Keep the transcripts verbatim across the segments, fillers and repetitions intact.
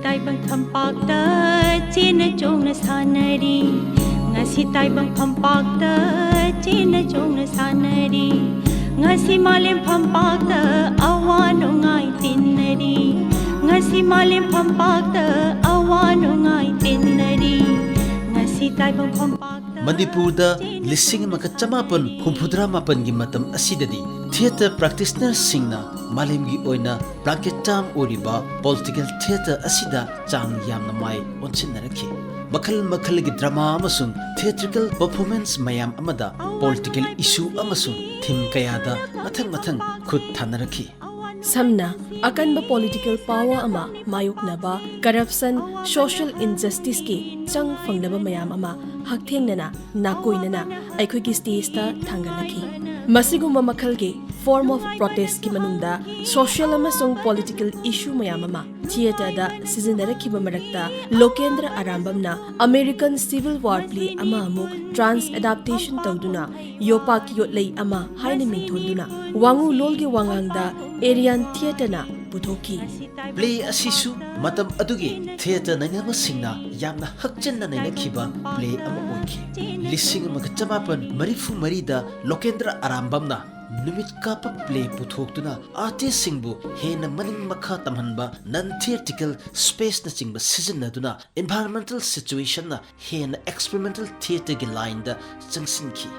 ꯇꯥꯏꯕꯪ ꯐꯝꯄꯥꯛꯇ ꯆꯦꯟꯅ ꯆꯣꯡꯅ ꯁꯥꯟꯅꯔꯤ꯫ ꯉꯁꯤ ꯇꯥꯏꯕꯪ ꯐꯝꯄꯥꯛꯇ ꯆꯦꯟꯅ ꯆꯣꯡꯅ ꯁꯥꯟꯅꯔꯤ꯫ ꯉꯁꯤ ꯃꯥꯂꯦꯝ ꯐꯝꯄꯥꯛꯇ ꯑꯋꯥ ꯅꯨꯡꯉꯥꯏ ꯇꯤꯟꯅꯔꯤ꯫ ꯉꯁꯤ ꯃꯥꯂꯦꯝ ꯐꯝꯄꯥꯛꯇ ꯑꯋꯥ ꯅꯨꯡꯉꯥꯏ ꯇꯤꯟꯅꯔꯤ꯫ ꯉꯁꯤ ꯇꯥꯏꯕꯪ ꯐꯝꯄꯥꯛꯇ ꯃꯅꯤꯄꯨꯔꯗ ꯂꯤꯁꯤꯡ ꯑꯃꯒ ꯆꯃꯥꯄꯟ ꯍꯨꯝꯐꯨꯇꯔꯥ ꯃꯥꯄꯟꯒꯤ ꯃꯇꯝ ꯑꯁꯤꯗꯗꯤ theatre practitionerꯁꯤꯡꯅ ꯃꯥꯂꯦꯝꯒꯤ ꯑꯣꯏꯅ blanket term ꯑꯣꯏꯔꯤꯕ political theatre ꯑꯁꯤꯗ ꯆꯥꯡ ꯌꯥꯝꯅ ꯃꯥꯏ ꯑꯣꯟꯁꯤꯟꯅꯔꯛꯈꯤ꯫ ꯃꯈꯜ ꯃꯈꯜꯒꯤ drama ꯑꯃꯁꯨꯡ theatrical performance ꯃꯌꯥꯝ ꯑꯃꯗ political issue ꯑꯃꯁꯨꯡ theme ꯀꯌꯥꯗ ꯃꯊꯪ ꯃꯊꯪ ꯈꯨꯠ ꯊꯥꯅꯔꯛꯈꯤ꯫ ꯁꯝꯅ, ꯑꯀꯟꯕ political power ꯑꯃ ꯃꯥꯌꯣꯛꯅꯕ, corruption, social injusticeꯀꯤ ꯆꯪ ꯐꯪꯗꯕ ꯃꯌꯥꯝ ꯑꯃ ꯍꯛꯊꯦꯡꯅꯅ, ꯅꯥꯀꯣꯏꯅꯅ ꯑꯩꯈꯣꯏꯒꯤ stageꯇ ꯊꯥꯡꯒꯠꯂꯛꯈꯤ꯫ ꯃꯁꯤꯒꯨꯝꯕ ꯃꯈꯜꯒꯤ form of protestꯀꯤ ꯃꯅꯨꯡꯗ social ꯑꯃꯁꯨꯡ political issue ꯃꯌꯥꯝ ꯑꯃ theatreꯗ ꯁꯤꯖꯤꯟꯅꯔꯛꯈꯤꯕ ꯃꯔꯛꯇ, ꯂꯣꯀꯦꯟꯗ꯭ꯔ ꯑꯔꯥꯝꯕꯝꯅ American Civil War play ꯑꯃ ꯑꯃꯨꯛ trans adaptation ꯇꯧꯗꯨꯅ ꯌꯣꯄꯥꯛ ꯌꯣꯠꯂꯩ ꯑꯃ ꯍꯥꯏꯅ ꯃꯤꯡꯊꯣꯟꯗꯨꯅ ꯋꯥꯉꯨ ꯂꯣꯜꯒꯤ ꯋꯥꯉꯥꯡꯗ Aryan theatreꯅ ꯄꯨꯊꯣꯛꯈꯤ꯫ Play ꯑꯁꯤꯁꯨ ꯃꯇꯝ ꯑꯗꯨꯒꯤ theatre ꯅꯩꯅꯕꯁꯤꯡꯅ ꯌꯥꯝꯅ ꯍꯛꯆꯤꯟꯅ ꯅꯩꯅꯈꯤꯕ play ꯑꯃ ꯑꯣꯏꯈꯤ꯫ ꯂꯤꯁꯤꯡ ꯑꯃꯒ ꯆꯃꯥꯄꯟ ꯃꯔꯤꯐꯨ ꯃꯔꯤꯗ ꯂꯣꯀꯦꯟꯗ꯭ꯔ ꯑꯔꯥꯝꯕꯝꯅ ꯅꯨꯃꯤꯠ ꯀꯥꯞꯄ play ꯄꯨꯊꯣꯛꯇꯨꯅ artistꯁꯤꯡꯕꯨ ꯍꯦꯟꯅ ꯃꯅꯤꯡ ꯃꯈꯥ ꯇꯝꯍꯟꯕ non-theatrical spaceꯅꯆꯤꯡꯕ ꯁꯤꯖꯤꯟꯅꯗꯨꯅ environmental situationꯅ ꯍꯦꯟꯅ experimental theatreꯒꯤ lineꯗ ꯆꯪꯁꯤꯟꯈꯤ꯫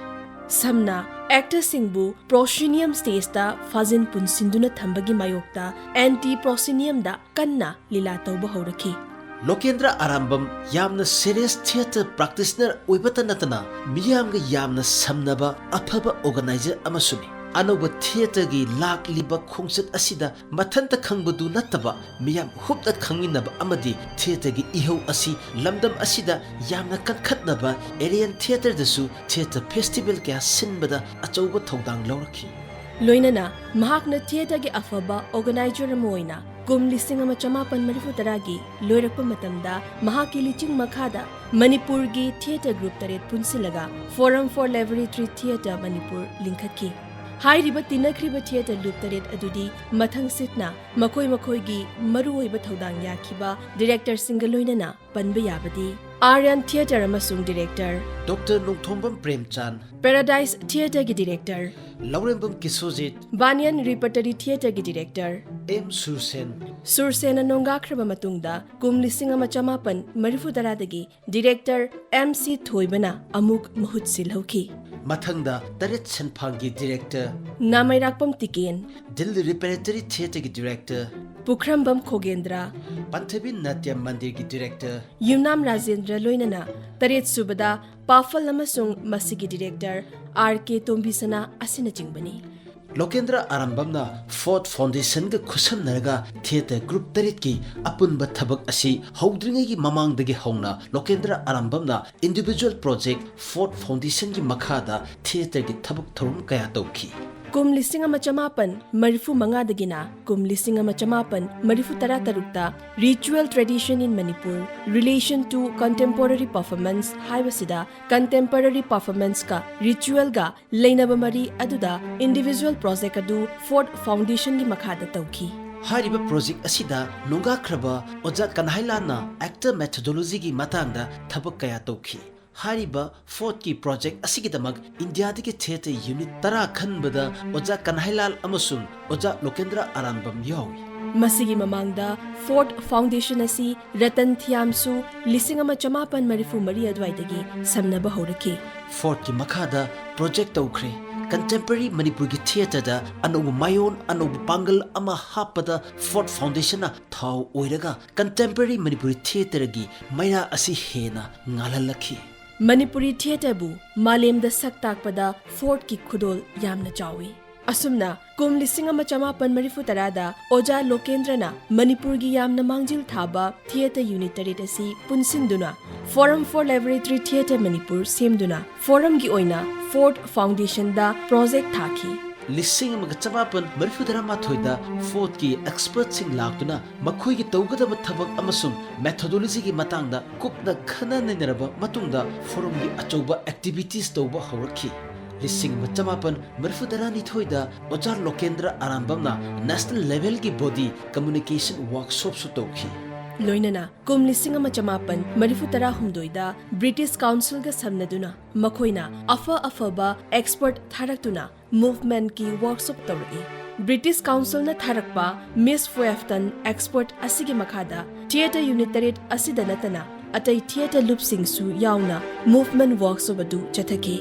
ꯁꯝꯅ, actorꯁꯤꯡꯕꯨ proscenium stageꯇ ꯐꯥꯖꯤꯟ ꯄꯨꯟꯁꯤꯟꯗꯨꯅ ꯊꯝꯕꯒꯤ ꯃꯥꯌꯣꯛꯇ anti prosceniumꯗ ꯀꯟꯅ ꯂꯤꯂꯥ ꯇꯧꯕ ꯍꯧꯔꯛꯈꯤ꯫ ꯂꯣꯀꯦꯟꯗ꯭ꯔ ꯑꯔꯥꯝꯕꯝ ꯌꯥꯝꯅ serious theatre practitioner ꯑꯣꯏꯕꯇ ꯅꯠꯇꯅ ꯃꯤꯌꯥꯝꯒ ꯌꯥꯝꯅ ꯁꯝꯅꯕ ꯑꯐꯕ organizer ꯑꯃꯁꯨꯅꯤ꯫ ꯑꯅꯧꯕ theatreꯒꯤ ꯂꯥꯛꯂꯤꯕ ꯈꯣꯡꯆꯠ ꯑꯁꯤꯗ ꯃꯊꯟꯇ ꯈꯪꯕꯗꯨ ꯅꯠꯇꯕ ꯃꯤꯌꯥꯝ ꯍꯨꯞꯅ ꯈꯪꯃꯤꯟꯅꯕ ꯑꯃꯗꯤ theatreꯒꯤ ꯏꯍꯧ ꯑꯁꯤ ꯂꯝꯗꯝ ꯑꯁꯤꯗ ꯌꯥꯝꯅ ꯀꯟꯈꯠꯅꯕ Aryan theatreꯗꯁꯨ theatre festival ꯀꯌꯥ ꯁꯤꯟꯕꯗ ꯑꯆꯧꯕ ꯊꯧꯗꯥꯡ ꯂꯧꯔꯛꯈꯤ꯫ ꯂꯣꯏꯅꯅ ꯃꯍꯥꯛꯅ theatreꯒꯤ ꯑꯐꯕ organizer ꯑꯃ ꯑꯣꯏꯅ ꯀꯨꯝ ꯂꯤꯁꯤꯡ ꯑꯃ ꯆꯃꯥꯄꯟ ꯃꯔꯤꯐꯨ ꯇꯔꯥꯒꯤ ꯂꯣꯏꯔꯛꯄ ꯃꯇꯝꯗ ꯃꯍꯥꯛꯀꯤ ꯂꯤꯆꯤꯡ ꯃꯈꯥꯗ ꯃꯅꯤꯄꯨꯔꯒꯤ theatre group ꯇꯔꯦꯠ ꯄꯨꯟꯁꯤꯜꯂꯒ Forum for Laboratory Theatre Manipur ꯂꯤꯡꯈꯠꯈꯤ꯫ ꯍꯥꯏꯔꯤꯕ ꯇꯤꯟꯅꯈ꯭ꯔꯤꯕ ꯊꯤꯌꯦꯇꯔ ꯂꯨꯞ ꯇꯔꯦꯠ ꯑꯗꯨꯗꯤ ꯃꯊꯪꯁꯤꯠꯅ ꯃꯈꯣꯏ ꯃꯈꯣꯏꯒꯤ ꯃꯔꯨꯑꯣꯏꯕ ꯊꯧꯗꯥꯡ ꯌꯥꯈꯤꯕ ꯗꯤꯔꯦꯛꯇꯔꯁꯤꯡꯒ ꯂꯣꯏꯅꯅ ꯄꯟꯕ ꯌꯥꯕꯗꯤ ꯑꯥꯔꯌꯟ ꯊꯤꯌꯦꯇꯔ ꯑꯃꯁꯨꯡ director, doctor Nongthombam Premchand, Paradise ꯊꯤꯌꯦꯇꯔꯒꯤ ꯗꯤꯔꯦꯛꯇꯔ, ꯂꯧꯔꯦꯝꯕꯝ ꯀꯤꯁꯣꯖꯤꯠ, ꯕꯥꯅꯤꯌꯟ ꯔꯤꯄꯔꯇꯔꯤ ꯊꯤꯌꯦꯇꯔꯒꯤ ꯗꯤꯔꯦꯛꯇꯔ, ꯑꯦꯝ ꯁꯨꯔꯁꯦꯟ, ꯁꯨꯔꯁꯦꯟꯅ ꯅꯣꯡꯒꯥꯈ꯭ꯔꯕ ꯃꯇꯨꯡꯗ ꯀꯨꯝ ꯂꯤꯁꯤꯡ ꯑꯃ ꯆꯃꯥꯄꯟ ꯃꯔꯤꯐꯨ ꯇꯔꯥꯗꯒꯤ ꯗꯤꯔꯦꯛꯇꯔ ꯑꯦꯝ ꯁꯤ ꯊꯣꯏꯕꯅ ꯑꯃꯨꯛ ꯃꯍꯨꯠ ꯁꯤꯜꯍꯧꯈꯤ꯫ ꯃꯊꯪꯗ ꯇꯔꯦꯠ ꯁꯦꯟꯐꯥꯡꯒꯤ ꯗꯤꯔꯦꯛꯇꯔ, ꯅꯥꯃꯩꯔꯥꯛꯄꯝ ꯇꯤꯀꯦꯟ, ꯗꯤꯜꯂꯤ ꯔꯤꯄꯔꯦꯇꯔꯤ ꯊꯤꯌꯦꯇꯔꯒꯤ ꯗꯤꯔꯦꯛꯇꯔ, ꯄꯨꯈ꯭ꯔꯝꯕꯝ ꯈꯣꯒꯦꯟꯗ꯭ꯔ, ꯄꯟꯊꯕꯤ ꯅꯥꯇ꯭ꯌ ꯃꯟꯗꯤꯔꯒꯤ ꯗꯤꯔꯦꯛꯇꯔ, ꯌꯨꯝꯅꯥꯝ ꯔꯥꯖꯦꯟꯗ꯭ꯔ ꯂꯣꯏꯅꯅ ꯇꯔꯦꯠ ꯁꯨꯕꯗ ꯄꯥꯐꯜ ꯑꯃꯁꯨꯡ ꯃꯁꯤꯒꯤ ꯗꯤꯔꯦꯛꯇꯔ ꯑꯥꯔ ꯀꯦ ꯇꯣꯝꯕꯤꯁꯅꯥ ꯑꯁꯤꯅꯆꯤꯡꯕꯅꯤ꯫ ꯂꯣꯀꯦꯟꯗ꯭ꯔ ꯑꯔꯥꯝꯕꯝꯅ ꯐꯣꯔꯠ ꯐꯥꯎꯟꯗꯦꯁꯟꯒ ꯈꯨꯠꯁꯝꯅꯔꯒ ꯊꯤꯌꯦꯇꯔ ꯒ꯭ꯔꯨꯞ ꯇꯔꯦꯠꯀꯤ ꯑꯄꯨꯟꯕ ꯊꯕꯛ ꯑꯁꯤ ꯍꯧꯗ꯭ꯔꯤꯉꯩꯒꯤ ꯃꯃꯥꯡꯗꯒꯤ ꯍꯧꯅ ꯂꯣꯀꯦꯟꯗ꯭ꯔ ꯑꯔꯥꯝꯕꯝꯅ ꯏꯟꯗꯤꯚꯤꯖꯨꯋꯦꯜ ꯄ꯭ꯔꯣꯖꯦꯛ ꯐꯣꯔꯠ ꯐꯥꯎꯟꯗꯦꯁꯟꯒꯤ ꯃꯈꯥꯗ ꯊꯤꯌꯦꯇꯔꯒꯤ ꯊꯕꯛ ꯊꯧꯔꯝ ꯀꯌꯥ ꯇꯧꯈꯤ꯫ ꯀꯨꯝ ꯂꯤꯁꯤꯡ ꯑꯃ ꯆꯃꯥꯄꯟ ꯃꯔꯤꯐꯨ ꯃꯉꯥꯗꯒꯤꯅ ꯀꯨꯝ ꯂꯤꯁꯤꯡ ꯑꯃ ꯆꯃꯥꯄꯟ ꯃꯔꯤꯐꯨ ꯇꯔꯥ ꯇꯔꯨꯛꯇ Ritual Tradition in Manipur, Relation to Contemporary Performance ꯍꯥꯏꯕꯁꯤꯗ ꯀꯟꯇꯦꯝꯄꯔꯔꯤ ꯄꯔꯐꯣꯔꯃꯦꯟꯁꯀ ꯔꯤꯆꯨꯋꯦꯜꯒ ꯂꯩꯅꯕ ꯃꯔꯤ ꯑꯗꯨꯗ ꯏꯟꯗꯤꯚꯤꯖꯨꯋꯦꯜ ꯄ꯭ꯔꯣꯖꯦꯛ ꯑꯗꯨ ꯐꯣꯔꯠ ꯐꯥꯎꯟꯗꯦꯁꯟꯒꯤ ꯃꯈꯥꯗ ꯇꯧꯈꯤ꯫ ꯍꯥꯏꯔꯤꯕ ꯄ꯭ꯔꯣꯖꯦꯛ ꯑꯁꯤꯗ ꯅꯣꯡꯒꯥꯈ꯭ꯔꯕ ꯑꯣꯖꯥ ꯀꯟꯍꯥꯏꯂꯥꯜꯅ ꯑꯦꯛꯇꯔ ꯃꯦꯊꯣꯗꯣꯂꯣꯖꯤꯒꯤ ꯃꯇꯥꯡꯗ ꯊꯕꯛ ꯀꯌꯥ ꯇꯧꯈꯤ꯫ ꯍꯥꯏꯔꯤꯕ ꯐꯣꯔꯠꯀꯤ ꯄ꯭ꯔꯣꯖꯦꯛ ꯑꯁꯤꯒꯤꯗꯃꯛ ꯏꯟꯗꯤꯌꯥꯗꯒꯤ ꯊꯤꯌꯦꯇꯔ ꯌꯨꯅꯤꯠ ꯇꯔꯥ ꯈꯟꯕꯗ ꯑꯣꯖꯥ ꯀꯟꯍꯥꯏꯂꯥꯜ ꯑꯃꯁꯨꯡ ꯑꯣꯖꯥ ꯂꯣꯀꯦꯟꯗ꯭ꯔ ꯑꯔꯥꯝꯕꯝ ꯌꯥꯎꯏ꯫ ꯃꯁꯤꯒꯤ ꯃꯃꯥꯡꯗ ꯐꯣꯔꯠ ꯐꯥꯎꯟꯗꯦꯁꯟ ꯑꯁꯤ ꯔꯇꯟ ꯊꯤꯌꯥꯝꯁꯨ ꯂꯤꯁꯤꯡ ꯑꯃ ꯆꯃꯥꯄꯟ ꯃꯔꯤꯐꯨ ꯃꯔꯤ ꯑꯗꯨꯋꯥꯏꯗꯒꯤ ꯁꯝꯅꯕ ꯍꯧꯔꯛꯈꯤ꯫ ꯐꯣꯔꯠꯀꯤ ꯃꯈꯥꯗ ꯄ꯭ꯔꯣꯖꯦꯛ ꯇꯧꯈ꯭ꯔꯦ꯫ ꯀꯟꯇꯦꯝꯄꯔꯔꯤ ꯃꯅꯤꯄꯨꯔꯒꯤ ꯊꯤꯌꯦꯇꯔꯗ ꯑꯅꯧꯕ ꯃꯥꯏꯑꯣꯟ, ꯑꯅꯧꯕ ꯄꯥꯡꯒꯜ ꯑꯃ ꯍꯥꯞꯄꯗ ꯐꯣꯔꯠ ꯐꯥꯎꯟꯗꯦꯁꯟꯅ ꯊꯥꯎ ꯑꯣꯏꯔꯒ ꯀꯟꯇꯦꯝꯄꯔꯔꯤ ꯃꯅꯤꯄꯨꯔꯤ ꯊꯤꯌꯦꯇꯔꯒꯤ ꯃꯩꯔꯥ ꯑꯁꯤ ꯍꯦꯟꯅ ꯉꯥꯜꯍꯜꯂꯛꯈꯤ꯫ ꯃꯅꯤꯄꯨꯔꯤ ꯊꯤꯌꯦꯇꯔꯕꯨ ꯃꯥꯂꯦꯝꯗ ꯁꯛ ꯇꯥꯛꯄꯗ ꯐꯣꯔꯠꯀꯤ ꯈꯨꯗꯣꯜ ꯌꯥꯝꯅ ꯆꯥꯎꯏ꯫ ꯑꯁꯨꯝꯅ ꯀꯨꯝ ꯂꯤꯁꯤꯡ ꯑꯃ ꯆꯃꯥꯄꯟ ꯃꯔꯤꯐꯨ ꯇꯔꯥꯗ ꯑꯣꯖꯥ ꯂꯣꯀꯦꯟꯗ꯭ꯔꯅ ꯃꯅꯤꯄꯨꯔꯒꯤ ꯌꯥꯝꯅ ꯃꯥꯡꯖꯤꯜ ꯊꯥꯕ ꯊꯤꯌꯦꯇꯔ ꯌꯨꯅꯤꯠ ꯇꯔꯦꯠ ꯑꯁꯤ ꯄꯨꯟꯁꯤꯟꯗꯨꯅ Forum for Laboratory Theatre Manipur ꯁꯦꯝꯗꯨꯅ ꯐꯣꯔꯝꯒꯤ ꯑꯣꯏꯅ ꯐꯣꯔꯠ ꯐꯥꯎꯟꯗꯦꯁꯟꯗ ꯄ꯭ꯔꯣꯖꯦꯛ ꯊꯥꯈꯤ꯫ ꯂꯤꯁꯤꯡ ꯑꯃꯒ ꯆꯃꯥꯄꯟ ꯃꯔꯤꯐꯨ ꯇꯔꯥꯃꯥꯊꯣꯏꯗ ꯐꯣꯔꯠꯀꯤ ꯑꯦꯛꯁꯄꯔꯠꯁꯤꯡ ꯂꯥꯛꯇꯨꯅ ꯃꯈꯣꯏꯒꯤ ꯇꯧꯒꯗꯕ ꯊꯕꯛ ꯑꯃꯁꯨꯡ ꯃꯦꯊꯣꯗꯣꯂꯣꯖꯤꯒꯤ ꯃꯇꯥꯡꯗ ꯀꯨꯞꯅ ꯈꯟꯅ ꯅꯩꯅꯔꯕ ꯃꯇꯨꯡꯗ ꯐꯣꯔꯝꯒꯤ ꯑꯆꯧꯕ ꯑꯦꯛꯇꯤꯚꯤꯇꯤꯁ ꯇꯧꯕ ꯍꯧꯔꯛꯈꯤ꯫ ꯂꯤꯁꯤꯡ ꯑꯃ ꯆꯃꯥꯄꯟ ꯃꯔꯤꯐꯨ ꯇꯔꯥꯅꯤꯊꯣꯏꯗ ꯑꯣꯖꯥ ꯂꯣꯀꯦꯟꯗ꯭ꯔ ꯑꯔꯥꯝꯕꯝꯅ ꯅꯦꯁꯅꯦꯜ ꯂꯦꯚꯦꯜꯒꯤ ꯕꯣꯗꯤ ꯀꯝꯃ꯭ꯌꯨꯅꯤꯀꯦꯁꯟ ꯋꯥꯔꯛꯁꯣꯞꯁꯨ ꯇꯧꯈꯤ꯫ ꯂꯣꯏꯅꯅ ꯀꯨꯝ ꯂꯤꯁꯤꯡ ꯑꯃ ꯆꯃꯥꯄꯟ ꯃꯔꯤꯐꯨ ꯇꯔꯥꯍꯨꯝꯗꯣꯏꯗ ꯕ꯭ꯔꯤꯇꯤꯁ ꯀꯥꯎꯟꯁꯤꯜꯒ ꯁꯝꯅꯗꯨꯅ ꯃꯈꯣꯏꯅ ꯑꯐ ꯑꯐꯕ ꯑꯦꯛꯁꯄꯔꯠ ꯊꯥꯔꯛꯇꯨꯅ ꯃꯨꯚꯃꯦꯟꯠꯀꯤ ꯋꯥꯔꯛꯁꯣꯞ ꯇꯧꯔꯛꯏ꯫ ꯕ꯭ꯔꯤꯇꯤꯁ ꯀꯥꯎꯟꯁꯤꯜꯅ ꯊꯥꯔꯛꯄ ꯃꯤꯁ ꯐꯣꯌꯦꯐꯇꯟ ꯑꯦꯛꯁꯄꯔꯠ ꯑꯁꯤꯒꯤ ꯃꯈꯥꯗ ꯊꯤꯌꯦꯇꯔ ꯌꯨꯅꯤꯠ ꯇꯔꯦꯠ ꯑꯁꯤꯗ ꯅꯠꯇꯅ ꯑꯇꯩ ꯊꯤꯌꯦꯇꯔ ꯂꯨꯞꯁꯤꯡꯁꯨ ꯌꯥꯎꯅ ꯃꯨꯚꯃꯦꯟꯠ ꯋꯥꯔꯛꯁꯣꯞ ꯑꯗꯨ ꯆꯠꯊꯈꯤ꯫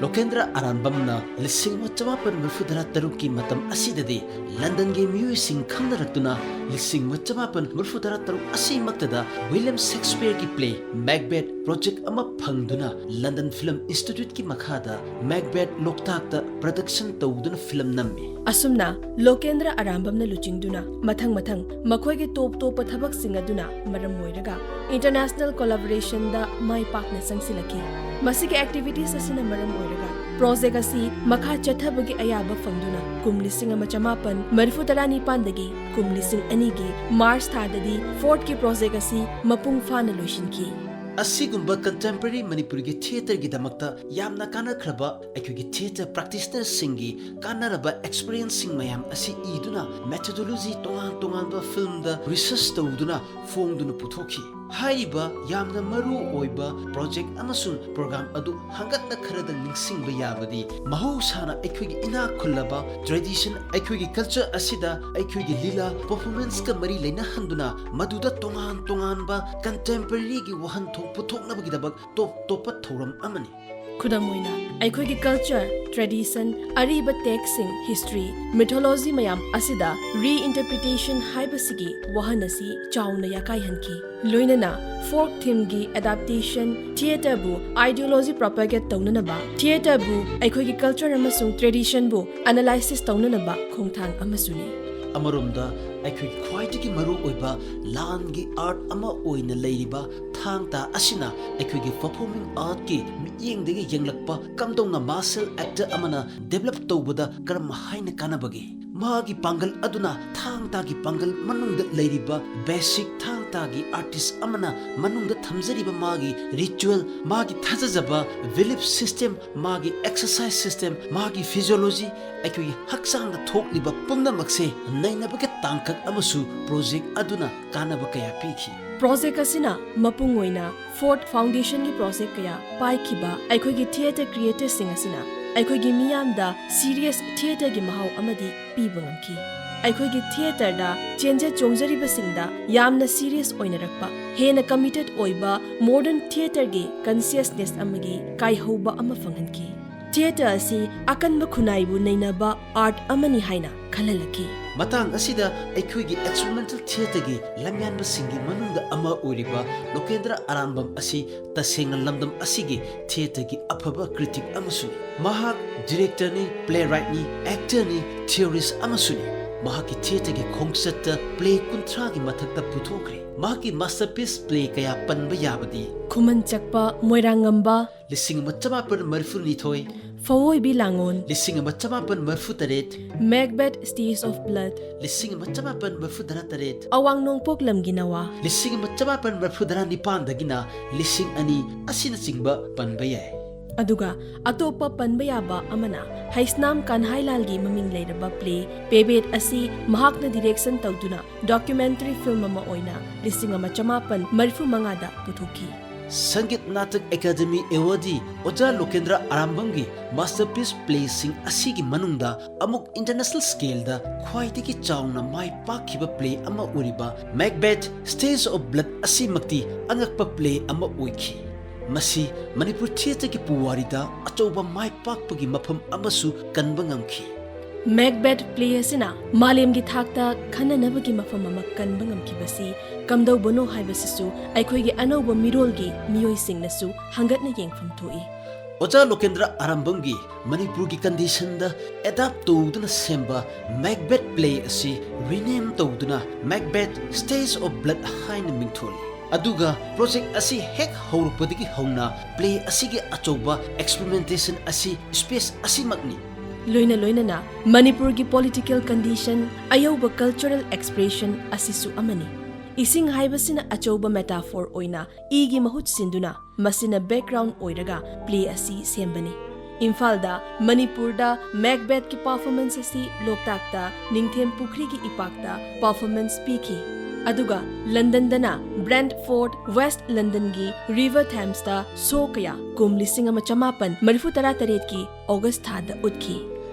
ꯂꯣꯀꯦꯟꯗ꯭ꯔ ꯑꯔꯥꯝꯕꯝꯅ ꯂꯤꯁꯤꯡ ꯑꯃ ꯆꯃꯥꯄꯟ ꯃꯔꯤꯐꯨ ꯇꯔꯥ ꯇꯔꯨꯛꯀꯤ ꯃꯇꯝ ꯑꯁꯤꯗꯗꯤ ꯂꯟꯗꯟꯒꯤ ꯃꯤꯑꯣꯏꯁꯤꯡ ꯈꯪꯅꯔꯛꯇꯨꯅ ꯂꯤꯁꯤꯡ ꯑꯃ ꯆꯃꯥꯄꯟ ꯃꯔꯤꯐꯨ ꯇꯔꯥ ꯇꯔꯨꯛ ꯑꯁꯤꯃꯛꯇꯗ ꯋꯤꯂꯤꯌꯝ ꯁꯦꯛꯁꯄꯤꯌꯔꯒꯤ ꯄ꯭ꯂꯦ ꯃꯦꯛꯕꯦꯠ ꯄ꯭ꯔꯣꯖꯦꯛ ꯑꯃ ꯐꯪꯗꯨꯅ ꯂꯟꯗꯟ ꯐꯤꯂꯝ ꯏꯟꯁꯇꯤꯇ꯭ꯌꯨꯠꯀꯤ ꯃꯈꯥꯗ ꯃꯦꯛꯕꯦꯠ ꯂꯣꯛꯇꯥꯛꯇ ꯄ꯭ꯔꯗꯛꯁꯟ ꯇꯧꯗꯨꯅ ꯐꯤꯂꯝ ꯅꯝꯃꯤ꯫ ꯑꯁꯨꯝꯅ ꯂꯣꯀꯦꯟꯗ꯭ꯔ ꯑꯔꯥꯝꯕꯝꯅ ꯂꯨꯆꯤꯡꯗꯨꯅ ꯃꯊꯪ ꯃꯊꯪ ꯃꯈꯣꯏꯒꯤ ꯇꯣꯞ ꯇꯣꯞꯄ ꯊꯕꯛꯁꯤꯡ ꯑꯗꯨꯅ ꯃꯔꯝ ꯑꯣꯏꯔꯒ ꯏꯟꯇꯔꯅꯦꯁꯅꯦꯜ ꯀꯣꯂꯥꯕꯣꯔꯦꯁꯟꯗ ꯃꯥꯏ ꯄꯥꯛꯅ ꯆꯪꯁꯤꯜꯂꯛꯈꯤ꯫ ꯃꯁꯤꯒꯤ ꯑꯦꯛꯇꯤꯚꯤꯇꯤꯁ ꯑꯁꯤꯅ ꯃꯔꯝ ꯑꯣꯏꯔꯒ ꯄ꯭ꯔꯣꯖꯦꯛ ꯑꯁꯤ ꯃꯈꯥ ꯆꯠꯊꯕꯒꯤ ꯑꯌꯥꯕ ꯐꯪꯗꯨꯅ ꯀꯨꯝ ꯂꯤꯁꯤꯡ ꯑꯃ ꯆꯃꯥꯄꯟ ꯃꯔꯤꯐꯨ ꯇꯔꯥꯅꯤꯄꯥꯟꯗꯒꯤ ꯀꯨꯝ ꯂꯤꯁꯤꯡ ꯑꯅꯤꯒꯤ ꯃꯥꯔꯆ ꯊꯥꯗꯗꯤ ꯐꯣꯔꯠꯀꯤ ꯄ꯭ꯔꯣꯖꯦꯛ ꯑꯁꯤ ꯃꯄꯨꯡ ꯐꯥꯅ ꯂꯣꯏꯁꯤꯟꯈꯤ꯫ ꯑꯁꯤꯒꯨꯝꯕ ꯀꯟꯇꯦꯝꯄꯔꯔꯤ ꯃꯅꯤꯄꯨꯔꯤꯒꯤ ꯊꯤꯌꯦꯇꯔꯒꯤꯗꯃꯛꯇ ꯌꯥꯝꯅ ꯀꯥꯟꯅꯈ꯭ꯔꯕ ꯑꯩꯈꯣꯏꯒꯤ ꯊꯤꯌꯦꯇꯔ ꯄ꯭ꯔꯦꯛꯇꯤꯁꯅꯔꯁꯤꯡꯒꯤ ꯀꯥꯟꯅꯔꯕ ꯑꯦꯛꯁꯄꯤꯔꯤꯌꯦꯟꯁꯁꯤꯡ ꯃꯌꯥꯝ ꯑꯁꯤ ꯏꯗꯨꯅ ꯃꯦꯊꯣꯗꯣꯂꯣꯖꯤ ꯇꯣꯉꯥꯟ ꯇꯣꯉꯥꯟꯕ ꯐꯤꯜꯝꯗ ꯔꯤꯁꯔꯆ ꯇꯧꯗꯨꯅ ꯐꯣꯡꯗꯨꯅ ꯄꯨꯊꯣꯛꯈꯤ꯫ ꯍꯥꯏꯔꯤꯕ ꯌꯥꯝꯅ ꯃꯔꯨ ꯑꯣꯏꯕ ꯄ꯭ꯔꯣꯖꯦꯛ ꯑꯃꯁꯨꯡ ꯄ꯭ꯔꯣꯒ꯭ꯔꯥꯝ ꯑꯗꯨ ꯍꯪꯒꯠꯅ ꯈꯔꯗ ꯅꯤꯡꯁꯤꯡꯕ ꯌꯥꯕꯗꯤ ꯃꯍꯧꯁꯥꯅ ꯑꯩꯈꯣꯏꯒꯤ ꯏꯅꯥꯛ ꯈꯨꯜꯂꯕ ꯇ꯭ꯔꯦꯗꯤꯁꯟ, ꯑꯩꯈꯣꯏꯒꯤ ꯀꯜꯆꯔ ꯑꯁꯤꯗ ꯑꯩꯈꯣꯏꯒꯤ ꯂꯤꯂꯥ ꯄꯔꯐꯣꯔꯃꯦꯟꯁꯀ ꯃꯔꯤ ꯂꯩꯅꯍꯟꯗꯨꯅ ꯃꯗꯨꯗ ꯇꯣꯉꯥꯟ ꯇꯣꯉꯥꯟꯕ ꯀꯟꯇꯦꯝꯄꯔꯔꯤꯒꯤ ꯋꯥꯍꯟꯊꯣꯛ ꯄꯨꯊꯣꯛꯅꯕꯒꯤꯗꯃꯛ ꯇꯣꯞ ꯇꯣꯞꯄ ꯊꯧꯔꯝ ꯑꯃꯅꯤ꯫ ꯈꯨꯗꯝ ꯑꯣꯏꯅ, ꯑꯩꯈꯣꯏꯒꯤ ꯀꯜꯆꯔ, ꯇ꯭ꯔꯦꯗꯤꯁꯟ, ꯑꯔꯤꯕ ꯇꯦꯛꯁꯁꯤꯡ, ꯍꯤꯁꯇ꯭ꯔꯤ, ꯃꯤꯊꯣꯂꯣꯖꯤ ꯃꯌꯥꯝ ꯑꯁꯤꯗ ꯔꯤꯏꯟꯇꯔꯄ꯭ꯔꯤꯇꯦꯁꯟ ꯍꯥꯏꯕꯁꯤꯒꯤ ꯋꯥꯍꯟ ꯑꯁꯤ ꯆꯥꯎꯅ ꯌꯥꯀꯥꯏꯍꯟꯈꯤ꯫ ꯂꯣꯏꯅꯅ ꯐꯣꯛ ꯊꯤꯝꯒꯤ ꯑꯦꯗꯥꯞꯇꯦꯁꯟ, ꯊꯤꯌꯦꯇꯔꯕꯨ ꯑꯥꯏꯗꯤꯌꯣꯂꯣꯖꯤ ꯄ꯭ꯔꯣꯄꯦꯒꯦꯠ ꯇꯧꯅꯅꯕ, ꯊꯤꯌꯦꯇꯔꯕꯨ ꯑꯩꯈꯣꯏꯒꯤ ꯀꯜꯆꯔ ꯑꯃꯁꯨꯡ ꯇ꯭ꯔꯦꯗꯤꯁꯟꯕꯨ ꯑꯦꯅꯥꯂꯥꯏꯁꯤꯁ ꯇꯧꯅꯅꯕ ꯈꯣꯡꯊꯥꯡ ꯑꯃꯁꯨꯅꯤ꯫ ꯑꯃꯔꯣꯝꯗ ꯑꯩꯈꯣꯏꯒꯤ ꯈ꯭ꯋꯥꯏꯗꯒꯤ ꯃꯔꯨ ꯑꯣꯏꯕ ꯂꯥꯟꯒꯤ ꯑꯥꯔꯠ ꯑꯃ ꯑꯣꯏꯅ ꯂꯩꯔꯤꯕ ꯊꯥꯡ ꯇꯥ ꯑꯁꯤꯅ ꯑꯩꯈꯣꯏꯒꯤ ꯄꯔꯐꯣꯔꯃꯤꯡ ꯑꯥꯔꯠꯀꯤ ꯃꯤꯠꯌꯦꯡꯗꯒꯤ ꯌꯦꯡꯂꯛꯄ ꯀꯝꯗꯧꯅ ꯃꯥꯔꯁꯦꯜ ꯑꯦꯛꯇꯔ ꯑꯃꯅ ꯗꯦꯕꯂꯞ ꯇꯧꯕꯗ ꯀꯔꯝ ꯍꯥꯏꯅ ꯀꯥꯟꯅꯕꯒꯦ? ꯃꯍꯥꯛꯀꯤ ꯄꯥꯡꯒꯜ ꯑꯗꯨꯅ ꯊꯥꯡ ꯇꯥꯒꯤ ꯄꯥꯡꯒꯜ ꯃꯅꯨꯡꯗ ꯂꯩꯔꯤꯕ basic ꯊꯥꯡ ꯇꯥꯒꯤ artist ꯑꯃꯅ ꯃꯅꯨꯡꯗ ꯊꯝꯖꯔꯤꯕ ꯃꯥꯒꯤ ritual, ꯃꯥꯒꯤ ꯊꯥꯖꯖꯕ, belief system, ꯃꯥꯒꯤ exercise system, ꯃꯥꯒꯤ physiology, ꯑꯩꯈꯣꯏꯒꯤ ꯍꯛꯆꯥꯡꯗ ꯊꯣꯛꯂꯤꯕ ꯄꯨꯝꯅꯃꯛꯁꯦ ꯅꯩꯅꯕꯒꯤ ꯇꯥꯡꯀꯛ ꯑꯃꯁꯨ project ꯑꯗꯨꯅ ꯀꯥꯟꯅꯕ ꯀꯌꯥ ꯄꯤꯈꯤ꯫ Project ꯑꯁꯤꯅ ꯃꯄꯨꯡ ꯑꯣꯏꯅ Ford Foundation ꯒꯤ project ꯀꯌꯥ ꯄꯥꯏꯈꯤꯕ ꯑꯩꯈꯣꯏꯒꯤ theatre creator ꯁꯤꯡ ꯑꯁꯤꯅ ꯑꯩꯈꯣꯏꯒꯤ ꯃꯤꯌꯥꯝꯗ serious theatre ꯒꯤ ꯃꯍꯥꯎ ꯑꯃꯗꯤ ꯄꯤꯕ ꯉꯝꯈꯤ꯫ ꯑꯩꯈꯣꯏꯒꯤ theatre ꯗ ꯆꯦꯟꯖ ꯆꯣꯡꯖꯔꯤꯕꯁꯤꯡꯗ ꯌꯥꯝꯅ serious ꯑꯣꯏꯅꯔꯛꯄ, ꯍꯦꯟꯅ committed ꯑꯣꯏꯕ modern theatre ꯒꯤ consciousness ꯑꯃꯒꯤ ꯀꯥꯏꯍꯧꯕ ꯑꯃ ꯐꯪꯍꯟꯈꯤ꯫ Theatre ꯑꯁꯤ ꯑꯀꯟꯕ ꯈꯨꯟꯅꯥꯏꯕꯨ ꯅꯩꯅꯕ art ꯑꯃꯅꯤ ꯍꯥꯏꯅ ꯈꯜꯍꯜꯂꯛꯈꯤ꯫ ꯃꯇꯥꯡ ꯑꯁꯤꯗ ꯑꯩꯈꯣꯏꯒꯤ experimental theatre ꯒꯤ ꯂꯝꯌꯥꯟꯕꯁꯤꯡꯒꯤ ꯃꯅꯨꯡꯗ ꯑꯃ ꯑꯣꯏꯔꯤꯕ ꯂꯣꯀꯦꯟꯗ꯭ꯔ ꯑꯔꯥꯝꯕꯝ ꯑꯁꯤ ꯇꯁꯦꯡꯅ ꯂꯝꯗꯝ ꯑꯁꯤꯒꯤ theatre ꯒꯤ ꯑꯐꯕ critic ꯑꯃꯁꯨꯅꯤ꯫ ꯃꯍꯥꯛ director ꯅꯤ, playwright ꯅꯤ, actor ꯅꯤ, theorist ꯑꯃꯁꯨꯅꯤ꯫ ꯃꯍꯥꯛꯀꯤ theatre ꯒꯤ ꯈꯣꯡꯆꯠꯇ play ꯀꯨꯟꯊ꯭ꯔꯥꯒꯤ ꯃꯊꯛꯇ ꯄꯨꯊꯣꯛꯈ꯭ꯔꯦ꯫ ꯃꯍꯥꯛꯀꯤ masterpiece play ꯀꯌꯥ ꯄꯟꯕ ꯌꯥꯕꯗꯤ: ꯈꯨꯃꯟ ꯆꯛꯄ, ꯃꯣꯏꯔꯥꯡꯉꯝꯕ, ꯂꯤꯁꯤꯡ ꯑꯃ ꯆꯃꯥꯄꯟ ꯃꯔꯤꯐꯨ ꯅꯤꯊꯣꯏ, ꯐꯋꯣꯏꯕꯤ ꯂꯥꯡꯉꯣꯟ, ꯂꯤꯁꯤꯡ ꯑꯃ ꯆꯃꯥꯄꯟ ꯃꯔꯤꯐꯨ ꯇꯔꯦꯠ, Macbeth Stays of Blood, ꯂꯤꯁꯤꯡ ꯑꯃ ꯆꯃꯥꯄꯟ ꯃꯔꯤꯐꯨ ꯇꯔꯥ ꯇꯔꯦꯠ, ꯑꯋꯥꯡ ꯅꯣꯡꯄꯣꯛ ꯂꯝꯒꯤ ꯅꯋꯥ, ꯂꯤꯁꯤꯡ ꯑꯃ ꯆꯃꯥꯄꯟ ꯃꯔꯤꯐꯨ ꯇꯔꯥ ꯅꯤꯄꯥꯟꯗꯒꯤꯅ ꯂꯤꯁꯤꯡ ꯑꯅꯤ ꯑꯁꯤꯅꯆꯤꯡꯕ ꯄꯟꯕ ꯌꯥꯏ꯫ ꯑꯗꯨꯒ ꯑꯇꯣꯞꯄ ꯄꯟꯕ ꯌꯥꯕ ꯑꯃꯅ ꯍꯩꯁꯅꯥꯝ ꯀꯥꯟꯍꯥꯏꯂꯥꯜꯒꯤ ꯃꯃꯤꯡ ꯂꯩꯔꯕ play ꯄꯦꯕꯦꯠ ꯑꯁꯤ ꯃꯍꯥꯛꯅ direction ꯇꯧꯗꯨꯅ documentary film ꯑꯃ ꯑꯣꯏꯅ ꯂꯤꯁꯤꯡ ꯑꯃ ꯆꯃꯥꯄꯟ ꯃꯔꯤꯐꯨ ꯃꯉꯥꯗ ꯄꯨꯊꯣꯛꯈꯤ꯫ ꯁꯪꯒꯤꯠ ꯅꯥꯇꯛ ꯑꯦꯀꯥꯗꯦꯃꯤ awardee ꯑꯣꯖꯥ ꯂꯣꯀꯦꯟꯗ꯭ꯔ ꯑꯔꯥꯝꯕꯝꯒꯤ masterpiece play ꯁꯤꯡ ꯑꯁꯤꯒꯤ ꯃꯅꯨꯡꯗ ꯑꯃꯨꯛ international scale ꯗ ꯈ꯭ꯋꯥꯏꯗꯒꯤ ꯆꯥꯎꯅ ꯃꯥꯏ ꯄꯥꯛꯈꯤꯕ play ꯑꯃ ꯑꯣꯏꯔꯤꯕ Macbeth Stays of Blood ꯑꯁꯤꯃꯛꯇꯤ ꯑꯉꯛꯄ play ꯑꯃ ꯑꯣꯏꯈꯤ꯫ ꯃꯁꯤ ꯃꯅꯤꯄꯨꯔ theatre ꯒꯤ ꯄꯨꯋꯥꯔꯤꯗ ꯑꯆꯧꯕ ꯃꯥꯏ ꯄꯥꯛꯄꯒꯤ ꯃꯐꯝ ꯑꯃꯁꯨ ꯀꯟꯕ ꯉꯝꯈꯤ꯫ Macbeth play ꯑꯁꯤꯅ ꯃꯥꯂꯦꯝꯒꯤ ꯊꯥꯛꯇ ꯈꯟꯅꯅꯕꯒꯤ ꯃꯐꯝ ꯑꯃ ꯀꯟꯕ ꯉꯝꯈꯤꯕꯁꯤ ꯀꯝꯗꯧꯕꯅꯣ ꯍꯥꯏꯕꯁꯤꯁꯨ ꯑꯩꯈꯣꯏꯒꯤ ꯑꯅꯧꯕ ꯃꯤꯔꯣꯜꯒꯤ ꯃꯤꯑꯣꯏꯁꯤꯡꯅꯁꯨ ꯍꯪꯒꯠꯅ ꯌꯦꯡꯐꯝ ꯊꯣꯛꯏ꯫ ꯑꯣꯖꯥ ꯂꯣꯀꯦꯟꯗ꯭ꯔ ꯑꯔꯥꯝꯕꯝꯒꯤ ꯃꯅꯤꯄꯨꯔꯒꯤ condition ꯗ adapt ꯇꯧꯗꯨꯅ ꯁꯦꯝꯕ Macbeth play ꯑꯁꯤ rename ꯇꯧꯗꯨꯅ Macbeth Stays of Blood ꯍꯥꯏꯅ ꯃꯤꯡꯊꯣꯜꯂꯤ꯫ ꯑꯗꯨꯒ project ꯑꯁꯤ ꯍꯦꯛ ꯍꯧꯔꯛꯄꯗꯒꯤ ꯍꯧꯅ play ꯑꯁꯤꯒꯤ ꯑꯆꯧꯕ experimentation ꯑꯁꯤ space ꯑꯁꯤꯃꯛꯅꯤ꯫ ꯂꯣꯏꯅ ꯂꯣꯏꯅꯅ ꯃꯅꯤꯄꯨꯔꯒꯤ political condition, ꯑꯌꯧꯕ cultural expression ꯑꯁꯤꯁꯨ ꯑꯃꯅꯤ꯫ ꯏꯁꯤꯡ ꯍꯥꯏꯕꯁꯤꯅ ꯑꯆꯧꯕ metaphor ꯑꯣꯏꯅ ꯏꯒꯤ ꯃꯍꯨꯠ ꯁꯤꯟꯗꯨꯅ ꯃꯁꯤꯅ background ꯑꯣꯏꯔꯒ play ꯑꯁꯤ ꯁꯦꯝꯕꯅꯤ꯫ ꯏꯝꯐꯥꯜꯗ ꯃꯅꯤꯄꯨꯔꯗ Macbethꯀꯤ performance ꯑꯁꯤ ꯂꯣꯛꯇꯥꯛꯇ ꯅꯤꯡꯊꯦꯝ ꯄꯨꯈ꯭ꯔꯤꯒꯤ ꯏꯄꯥꯛꯇ performance ꯄꯤꯈꯤ꯫ ꯑꯗꯨꯒ ꯂꯟꯗꯟꯗꯅ Brentford, West Londonꯒꯤ River Thamesꯇ show ꯀꯌꯥ ꯀꯨꯝ ꯂꯤꯁꯤꯡ ꯑꯃ ꯆꯃꯥꯄꯟ ꯃꯔꯤꯐꯨ ꯇꯔꯥ ꯇꯔꯦꯠꯀꯤ August ꯊꯥꯗ ꯎꯠꯈꯤ꯫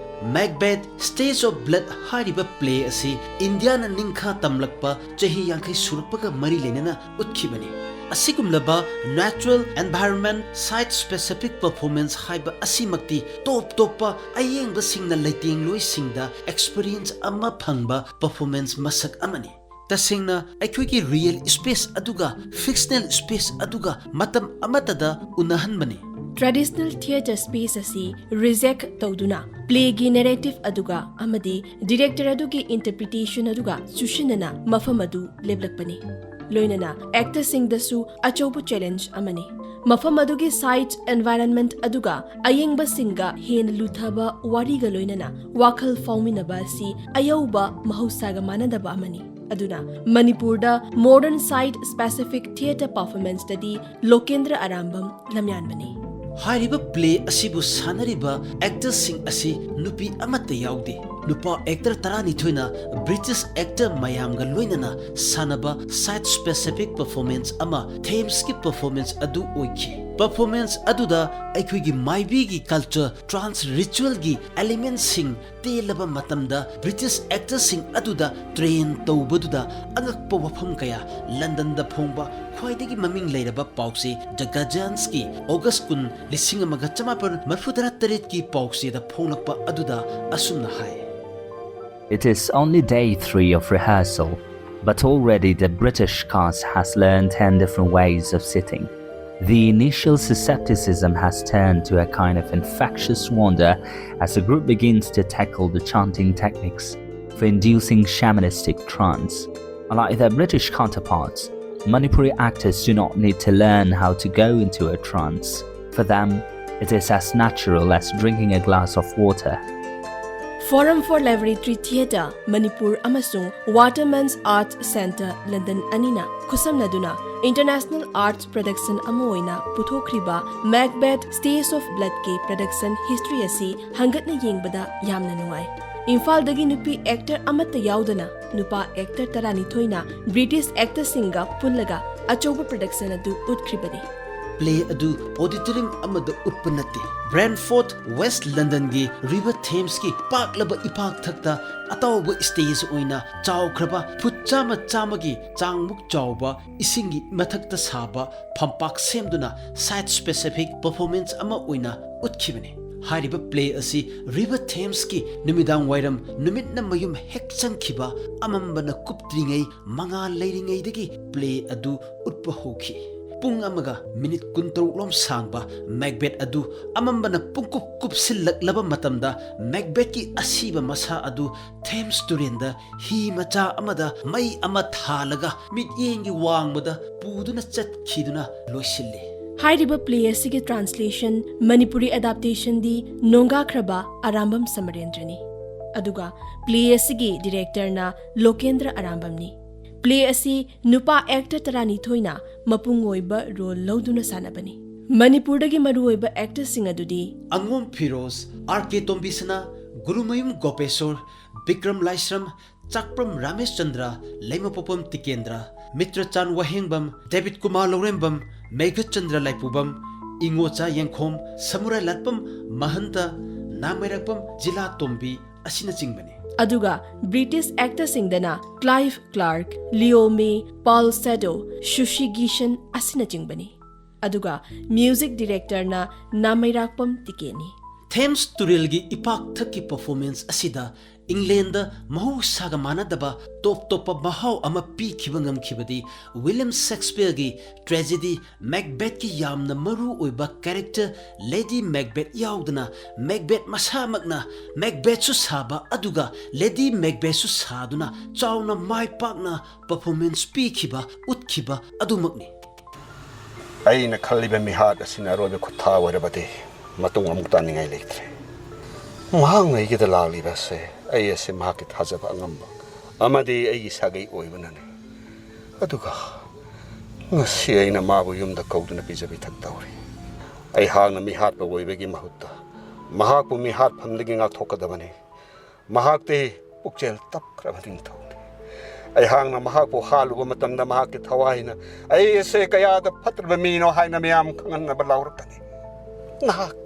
Macbeth Stage of Blood ꯍꯥꯏꯔꯤꯕ play ꯑꯁꯤ ꯏꯟꯗꯤꯌꯥꯅ ꯅꯤꯡꯈꯥ ꯇꯝꯂꯛꯄ ꯆꯍꯤ ꯌꯥꯡꯈꯩ ꯁꯨꯔꯛꯄꯒ ꯃꯔꯤ ꯂꯩꯅꯅ ꯎꯠꯈꯤꯕꯅꯤ꯫ ꯑꯁꯤꯒꯨꯝꯂꯕ natural environment, site specific performance ꯍꯥꯏꯕ ꯑꯁꯤꯃꯛꯇꯤ ꯇꯣꯞ ꯇꯣꯞꯄ ꯑꯌꯦꯡꯕꯁꯤꯡꯅ ꯂꯩꯇꯦꯡꯂꯣꯏꯁꯤꯡꯗ experience ꯑꯃ ꯐꯪꯕ performance ꯃꯁꯛ ꯑꯃꯅꯤ꯫ ꯇꯁꯦꯡꯅ ꯑꯩꯈꯣꯏꯒꯤ real space ꯑꯗꯨꯒ fictional space ꯑꯗꯨꯒ ꯃꯇꯝ ꯑꯃꯠꯇꯗ ꯎꯅꯍꯟꯕꯅꯤ꯫ Traditional theatre space ꯑꯁꯤ reject ꯇꯧꯗꯨꯅ playꯒꯤ narrative ꯑꯗꯨꯒ ꯑꯃꯗꯤ director ꯑꯗꯨꯒꯤ interpretation ꯑꯗꯨꯒ ꯆꯨꯁꯤꯟꯅꯅ ꯃꯐꯝ ꯑꯗꯨ ꯂꯦꯞꯂꯛꯄꯅꯤ꯫ ꯂꯣꯏꯅꯅ actorꯁꯤꯡꯗꯁꯨ ꯑꯆꯧꯕ challenge ꯑꯃꯅꯤ꯫ ꯃꯐꯝ ꯑꯗꯨꯒꯤ site environment ꯑꯗꯨꯒ ꯑꯌꯦꯡꯕꯁꯤꯡꯒ ꯍꯦꯟꯅ ꯂꯨꯊꯕ ꯋꯥꯔꯤꯒ ꯂꯣꯏꯅꯅ ꯋꯥꯈꯜ ꯐꯥꯎꯃꯤꯟꯅꯕ ꯑꯁꯤ ꯑꯌꯧꯕ ꯃꯍꯧꯁꯥꯒ ꯃꯥꯟꯅꯗꯕ ꯑꯃꯅꯤ꯫ ꯑꯗꯨꯅ ꯃꯅꯤꯄꯨꯔꯗ modern site specific theatre performanceꯇꯗꯤ ꯂꯣꯀꯦꯟꯗ꯭ꯔ Arambam ꯂꯝꯌꯥꯟꯕꯅꯤ꯫ ꯍꯥꯏꯔꯤꯕ play ꯑꯁꯤꯕꯨ ꯁꯥꯟꯅꯔꯤꯕ actorꯁꯤꯡ ꯑꯁꯤ ꯅꯨꯄꯤ ꯑꯃꯠꯇ ꯌꯥꯎꯗꯦ꯫ ꯅꯨꯄꯥ actor ꯇꯔꯥꯅꯤꯊꯣꯏꯅ British actor ꯃꯌꯥꯝꯒ ꯂꯣꯏꯅꯅ ꯁꯥꯟꯅꯕ site specific performance ꯑꯃ Thamesꯀꯤ performance ꯑꯗꯨ ꯑꯣꯏꯈꯤ꯫ Performance ꯑꯗꯨꯗ ꯑꯩꯈꯣꯏꯒꯤ ꯃꯥꯏꯕꯤꯒꯤ culture, trance ritualꯒꯤ elementꯁꯤꯡ ꯇꯦꯜꯂꯕ ꯃꯇꯝꯗ British actorꯁꯤꯡ ꯑꯗꯨꯗ train ꯇꯧꯕꯗꯨꯗ ꯑꯉꯛꯄ ꯋꯥꯐꯝ ꯀꯌꯥ ꯂꯟꯗꯟꯗ ꯐꯣꯡꯕ ꯈ꯭ꯋꯥꯏꯗꯒꯤ ꯃꯃꯤꯡ ꯂꯩꯔꯕ ꯄꯥꯎꯆꯦ The Guardianꯁꯀꯤ August ꯀꯨꯟ, ꯂꯤꯁꯤꯡ ꯑꯃꯒ ꯆꯃꯥꯄꯟ ꯃꯔꯤꯐꯨ ꯇꯔꯥ ꯇꯔꯦꯠꯀꯤ ꯄꯥꯎꯆꯦꯗ ꯐꯣꯡꯂꯛꯄ ꯑꯗꯨꯗ ꯑꯁꯨꯝꯅ ꯍꯥꯏ꯫ It is only day three of rehearsal, but already the British cast has learned ten different ways of sitting. The initial scepticism has turned to a kind of infectious wonder as the group begins to tackle the chanting techniques for inducing shamanistic trance. Unlike their British counterparts, Manipuri actors do not need to learn how to go into a trance. For them, it is as natural as drinking a glass of water. Forum for Laboratory Theatre, Manipur ꯑꯃꯁꯨꯡ Waterman's Arts Centre, London ꯑꯅꯤꯅ ꯈꯨꯠꯁꯝꯅꯗꯨꯅ International Arts Production ꯑꯃ ꯑꯣꯏꯅ ꯄꯨꯊꯣꯛꯈ꯭ꯔꯤꯕ Macbeth Stays of Bloodꯀꯤ production history ꯑꯁꯤ ꯍꯪꯒꯠꯅ ꯌꯦꯡꯕꯗ ꯌꯥꯝꯅ ꯅꯨꯡꯉꯥꯏ꯫ ꯏꯝꯐꯥꯜꯗꯒꯤ ꯅꯨꯄꯤ actor ꯑꯃꯠꯇ ꯌꯥꯎꯗꯅ ꯅꯨꯄꯥ actor ꯇꯔꯥꯅꯤꯊꯣꯏꯅ British actorꯁꯤꯡꯒ ꯄꯨꯜꯂꯒ ꯑꯆꯧꯕ production ꯑꯗꯨ ꯎꯠꯈ꯭ꯔꯤꯕꯅꯤ꯫ Play ꯑꯗꯨ auditorium ꯑꯃꯗ ꯎꯠꯄ ꯅꯠꯇꯦ, Brentford, West Londonꯒꯤ River Thamesꯀꯤ ꯄꯥꯛꯂꯕ ꯏꯄꯥꯛꯊꯛꯇ ꯑꯇꯥꯎꯕ stage ꯑꯣꯏꯅ ꯆꯥꯎꯈ꯭ꯔꯕ ꯐꯨꯠ ꯆꯥꯝꯃ ꯆꯥꯝꯃꯒꯤ ꯆꯥꯡꯃꯨꯛ ꯆꯥꯎꯕ ꯏꯁꯤꯡꯒꯤ ꯃꯊꯛꯇ ꯁꯥꯕ ꯐꯝꯄꯥꯛ ꯁꯦꯝꯗꯨꯅ site specific performance ꯑꯃ ꯑꯣꯏꯅ ꯎꯠꯈꯤꯕꯅꯤ꯫ ꯍꯥꯏꯔꯤꯕ play ꯑꯁꯤ River Thamesꯀꯤ ꯅꯨꯃꯤꯗꯥꯡ ꯋꯥꯏꯔꯝ ꯅꯨꯃꯤꯠꯅ ꯃꯌꯨꯝ ꯍꯦꯛ ꯆꯪꯈꯤꯕ, ꯑꯃꯝꯕꯅ ꯀꯨꯞꯇ꯭ꯔꯤꯉꯩ, ꯃꯉꯥꯜ ꯂꯩꯔꯤꯉꯩꯗꯒꯤ play ꯑꯗꯨ ꯎꯠꯄ ꯍꯧꯈꯤ꯫ ꯄꯨꯡ ꯑꯃꯒ ꯃꯤꯅꯤꯠ ꯀꯨꯟꯇꯔꯨꯛ ꯂꯣꯝ ꯁꯥꯡꯕ Macbeth ꯑꯗꯨ ꯑꯃꯝꯕꯅ ꯄꯨꯡꯀꯨꯞ ꯀꯨꯞꯁꯤꯜꯂꯛꯂꯕ ꯃꯇꯝꯗ Macbethꯀꯤ ꯑꯁꯤꯕ ꯃꯁꯥ ꯑꯗꯨ Thames ꯇꯨꯔꯦꯟꯗ ꯍꯤ ꯃꯆꯥ ꯑꯃꯗ ꯃꯩ ꯑꯃ ꯊꯥꯜꯂꯒ ꯃꯤꯠꯌꯦꯡꯒꯤ ꯋꯥꯡꯃꯗ ꯄꯨꯗꯨꯅ ꯆꯠꯈꯤꯗꯨꯅ ꯂꯣꯏꯁꯤꯜꯂꯤ꯫ ꯍꯥꯏꯔꯤꯕ play ꯑꯁꯤꯒꯤ translation, ꯃꯅꯤꯄꯨꯔꯤ adaptationꯗꯤ ꯅꯣꯡꯒꯥꯈ꯭ꯔꯕ ꯑꯔꯥꯝꯕꯝ ꯁꯃꯔꯦꯟꯗ꯭ꯔꯅꯤ꯫ ꯑꯗꯨꯒ play ꯑꯁꯤꯒꯤ directorꯅ ꯂꯣꯀꯦꯟꯗ꯭ꯔ ꯑꯔꯥꯝꯕꯝꯅꯤ꯫ Play ꯑꯁꯤ ꯅꯨꯄꯥ actor ꯇꯔꯥꯅꯤꯊꯣꯏꯅ ꯃꯄꯨꯡ ꯑꯣꯏꯕ role ꯂꯧꯗꯨꯅ ꯁꯥꯟꯅꯕꯅꯤ꯫ ꯃꯅꯤꯄꯨꯔꯗꯒꯤ ꯃꯔꯨꯑꯣꯏꯕ actorꯁꯤꯡ ꯑꯗꯨꯗꯤ: ꯑꯉꯣꯝ ꯐꯤꯔꯣꯖ, R K ꯇꯣꯝꯕꯤꯁꯅꯥ, ꯒꯨꯔꯨꯃꯌꯨꯝ ꯒꯣꯄꯦꯁꯣꯔ, ꯕꯤꯀ꯭ꯔꯝ ꯂꯥꯏꯁ꯭ꯔꯝ, ꯆꯥꯛꯄ꯭ꯔꯝ ꯔꯥꯃꯦꯁꯆꯟꯗ꯭ꯔ, ꯂꯩꯃꯄꯣꯛꯄꯝ ꯇꯤꯀꯦꯟꯗ꯭ꯔ, ꯃꯤꯇ꯭ꯔꯆꯥꯟ ꯋꯥꯍꯦꯡꯕꯝ, ꯗꯦꯕꯤꯠ ꯀꯨꯃꯥꯔ ꯂꯧꯔꯦꯝꯕꯝ, ꯃꯦꯘꯆꯟꯗ꯭ꯔ ꯂꯥꯏꯄꯨꯕꯝ, ꯏꯉꯣꯆꯥ ꯌꯦꯡꯈꯣꯝ, ꯁꯃꯨꯔꯥꯏ ꯂꯥꯠꯄꯝ ꯃꯍꯟꯇ, ꯅꯥꯃꯩꯔꯥꯛꯄꯝ ꯖꯤꯂꯥ ꯇꯣꯝꯕꯤ ꯑꯁꯤꯅꯆꯤꯡꯕꯅꯤ꯫ ꯑꯗꯨꯒ British actorꯁꯤꯡꯗꯅ Clive Clark, Leo May, Paul Sado, Sushi Gishan ꯑꯁꯤꯅꯆꯤꯡꯕꯅꯤ꯫ ꯑꯗꯨꯒ music directorꯅ ꯅꯥꯃꯩꯔꯥꯛꯄꯝ ꯇꯤꯀꯦꯟꯅꯤ꯫ Thames ꯇꯨꯔꯦꯜꯒꯤ ꯏꯄꯥꯛꯊꯛꯀꯤ performance ꯑꯁꯤꯗ Englandꯗ ꯃꯍꯧꯁꯥꯒ ꯃꯥꯟꯅꯗꯕ ꯇꯣꯞ ꯇꯣꯞꯄ ꯃꯍꯥꯎ ꯑꯃ ꯄꯤꯈꯤꯕ ꯉꯝꯈꯤꯕꯗꯤ William Shakespeareꯒꯤ tragedy Macbethꯀꯤ ꯌꯥꯝꯅ ꯃꯔꯨ ꯑꯣꯏꯕ character Lady Macbeth ꯌꯥꯎꯗꯅ Macbeth ꯃꯁꯥꯃꯛꯅ Macbethꯁꯨ ꯁꯥꯕ, ꯑꯗꯨꯒ Lady Macbethꯁꯨ ꯁꯥꯗꯨꯅ ꯆꯥꯎꯅ ꯃꯥꯏ ꯄꯥꯛꯅ performance ꯄꯤꯈꯤꯕ, ꯎꯠꯈꯤꯕ ꯑꯗꯨꯃꯛꯅꯤ꯫ ꯑꯩꯅ ꯈꯜꯂꯤꯕ ꯃꯤꯍꯥꯠ ꯑꯁꯤꯅ ꯑꯔꯣꯏꯕ ꯈꯨꯠꯊꯥ ꯑꯣꯏꯔꯕꯗꯤ ꯃꯇꯨꯡ ꯑꯃꯨꯛ ꯇꯥꯅꯤꯡꯉꯥꯏ ꯂꯩꯇ꯭ꯔꯦ꯫ ꯃꯍꯥꯛꯅ ꯑꯩꯒꯤꯗ ꯂꯥꯛꯂꯤꯕ ꯑꯁꯦ ꯑꯩ ꯑꯁꯦ ꯃꯍꯥꯛꯀꯤ ꯊꯥꯖꯕ ꯑꯉꯝꯕ ꯑꯃꯗꯤ ꯑꯩꯒꯤ ꯁꯥꯒꯩ ꯑꯣꯏꯕꯅꯅꯤ꯫ ꯑꯗꯨꯒ ꯉꯁꯤ ꯑꯩꯅ ꯃꯥꯕꯨ ꯌꯨꯝꯗ ꯀꯧꯗꯨꯅ ꯄꯤꯖ ꯄꯤꯊꯛ ꯇꯧꯔꯤ꯫ ꯑꯩꯍꯥꯛꯅ ꯃꯤꯍꯥꯠꯄ ꯑꯣꯏꯕꯒꯤ ꯃꯍꯨꯠꯇ ꯃꯍꯥꯛꯄꯨ ꯃꯤꯍꯥꯠꯐꯝꯗꯒꯤ ꯉꯥꯛꯊꯣꯛꯀꯗꯕꯅꯤ꯫ ꯃꯍꯥꯛꯇꯤ ꯄꯨꯛꯆꯦꯜ ꯇꯞꯈ꯭ꯔꯕ ꯅꯤꯡꯊꯧꯅꯤ꯫ ꯑꯩꯍꯥꯛꯅ ꯃꯍꯥꯛꯄꯨ ꯍꯥꯠꯂꯨꯕ ꯃꯇꯝꯗ ꯃꯍꯥꯛꯀꯤ ꯊꯋꯥꯏꯅ ꯑꯩ ꯑꯁꯦ ꯀꯌꯥꯗ ꯐꯠꯇ꯭ꯔꯕ ꯃꯤꯅꯣ ꯍꯥꯏꯅ ꯃꯤꯌꯥꯝ ꯈꯪꯍꯟꯅꯕ ꯂꯥꯎꯔꯛꯀꯅꯤ꯫ ꯅꯍꯥꯛ,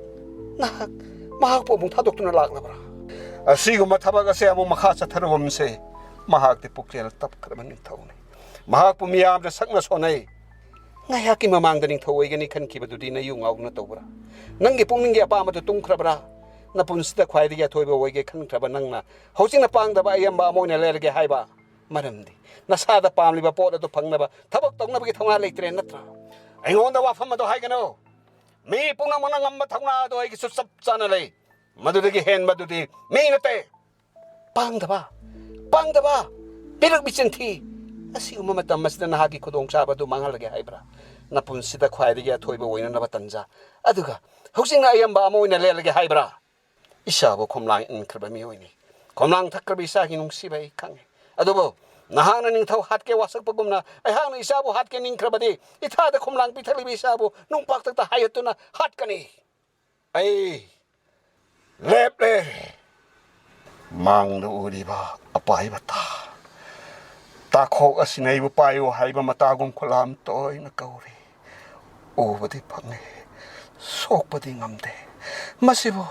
ꯅꯍꯥꯛ ꯃꯍꯥꯛꯄꯨ ꯑꯃꯨꯛ ꯊꯥꯗꯣꯛꯇꯨꯅ ꯂꯥꯛꯂꯕ꯭ꯔꯥ? ꯑꯁꯤꯒꯨꯝꯕ ꯊꯕꯛ ꯑꯁꯦ ꯑꯃꯨꯛ ꯃꯈꯥ ꯆꯠꯊꯔꯨꯕꯁꯦ ꯃꯍꯥꯛꯇꯤ ꯄꯨꯛꯆꯦꯜ ꯇꯞꯈ꯭ꯔꯕ ꯅꯤꯡꯊꯧꯅꯤ꯫ ꯃꯍꯥꯛꯄꯨ ꯃꯤꯌꯥꯝꯅ ꯁꯛꯅ ꯁꯣꯟꯅꯩ꯫ ꯉꯥꯏꯍꯥꯛꯀꯤ ꯃꯃꯥꯡꯗ ꯅꯤꯡꯊꯧ ꯑꯣꯏꯒꯅꯤ ꯈꯟꯈꯤꯕꯗꯨꯗꯤ ꯅꯌꯨ ꯉꯥꯎꯗꯨꯅ ꯇꯧꯕ꯭ꯔꯥ? ꯅꯪꯒꯤ ꯄꯨꯛꯅꯤꯡꯒꯤ ꯑꯄꯥꯝꯕꯗꯨ ꯇꯨꯝꯈ꯭ꯔꯕ꯭ꯔꯥ? ꯅꯄꯨꯟꯁꯤꯗ ꯈ꯭ꯋꯥꯏꯗꯒꯤ ꯑꯊꯣꯏꯕ ꯑꯣꯏꯒꯦ ꯈꯟꯈ꯭ꯔꯕ ꯅꯪꯅ ꯍꯧꯖꯤꯛꯅ ꯄꯥꯡꯗꯕ ꯑꯌꯥꯝꯕ ꯑꯃ ꯑꯣꯏꯅ ꯂꯩꯔꯒꯦ ꯍꯥꯏꯕ ꯃꯔꯝꯗꯤ ꯅꯁꯥꯗ ꯄꯥꯝꯂꯤꯕ ꯄꯣꯠ ꯑꯗꯨ ꯐꯪꯅꯕ ꯊꯕꯛ ꯇꯧꯅꯕꯒꯤ ꯊꯧꯅꯥ ꯂꯩꯇ꯭ꯔꯦ ꯅꯠꯇ꯭ꯔꯥ? ꯑꯩꯉꯣꯟꯗ ꯋꯥꯐꯝ ꯑꯗꯨ ꯍꯥꯏꯒꯅꯨ꯫ ꯃꯤ ꯄꯨꯝꯅꯃꯛꯅ ꯉꯝꯕ ꯊꯧꯅꯥ ꯑꯗꯨ ꯑꯩꯒꯤꯁꯨ ꯆꯞ ꯆꯥꯅ ꯂꯩ꯫ ꯃꯗꯨꯗꯒꯤ ꯍꯦꯟꯕꯗꯨꯗꯤ ꯃꯤ ꯅꯠꯇꯦ꯫ ꯄꯥꯡꯗꯕ, ꯄꯥꯡꯗꯕ, ꯄꯤꯔꯛ ꯃꯤꯆꯤꯟ ꯊꯤ꯫ ꯑꯁꯤꯒꯨꯝꯕ ꯃꯇꯝ ꯑꯁꯤꯗ ꯅꯍꯥꯛꯀꯤ ꯈꯨꯗꯣꯡꯆꯥꯕ ꯑꯗꯨ ꯃꯥꯡꯍꯜꯂꯒꯦ ꯍꯥꯏꯕ꯭ꯔꯥ? ꯅꯄꯨꯟꯁꯤꯗ ꯈ꯭ꯋꯥꯏꯗꯒꯤ ꯑꯊꯣꯏꯕ ꯑꯣꯏꯅꯅꯕ ꯇꯟꯖꯥ, ꯑꯗꯨꯒ ꯍꯧꯖꯤꯛꯅ ꯑꯌꯥꯝꯕ ꯑꯃ ꯑꯣꯏꯅ ꯂꯦꯜꯂꯒꯦ ꯍꯥꯏꯕ꯭ꯔꯥ? ꯏꯁꯥꯕꯨ ꯈꯣꯝꯂꯥꯡ ꯏꯟꯈ꯭ꯔꯕ ꯃꯤꯑꯣꯏꯅꯤ꯫ ꯈꯣꯝꯂꯥꯡ ꯊꯛꯈ꯭ꯔꯕ ꯏꯁꯥꯒꯤ ꯅꯨꯡꯁꯤꯕ ꯑꯩ ꯈꯪꯉꯤ꯫ ꯑꯗꯨꯕꯨ ꯅꯍꯥꯛꯅ ꯅꯤꯡꯊꯧ ꯍꯥꯠꯀꯦ ꯋꯥꯁꯛꯄꯒꯨꯝꯅ ꯑꯩꯍꯥꯛꯅ ꯏꯁꯥꯕꯨ ꯍꯥꯠꯀꯦ ꯅꯤꯡꯈ꯭ꯔꯕꯗꯤ ꯏꯊꯥꯗ ꯈꯣꯝꯂꯥꯡ ꯄꯤꯊꯛꯂꯤꯕ ꯏꯁꯥꯕꯨ ꯅꯨꯡꯄꯥꯛꯊꯛꯇ ꯍꯥꯏꯒꯠꯇꯨꯅ ꯍꯥꯠꯀꯅꯤ꯫ ꯑꯩ ꯂꯦꯞꯂꯦ꯫ ꯃꯥꯡꯗ ꯎꯔꯤꯕ ꯑꯄꯥꯏꯕ ꯇꯥ, ꯇꯥꯈꯣꯛ ꯑꯁꯤꯅ ꯑꯩꯕꯨ ꯄꯥꯏꯌꯨ ꯍꯥꯏꯕ ꯃꯇꯥꯒꯨꯝ ꯈꯨꯂꯥꯝ ꯇꯣꯏꯅ ꯀꯧꯔꯤ꯫ ꯎꯕꯗꯤ ꯐꯪꯉꯤ, ꯁꯣꯛꯄꯗꯤ ꯉꯝꯗꯦ꯫ ꯃꯁꯤꯕꯨ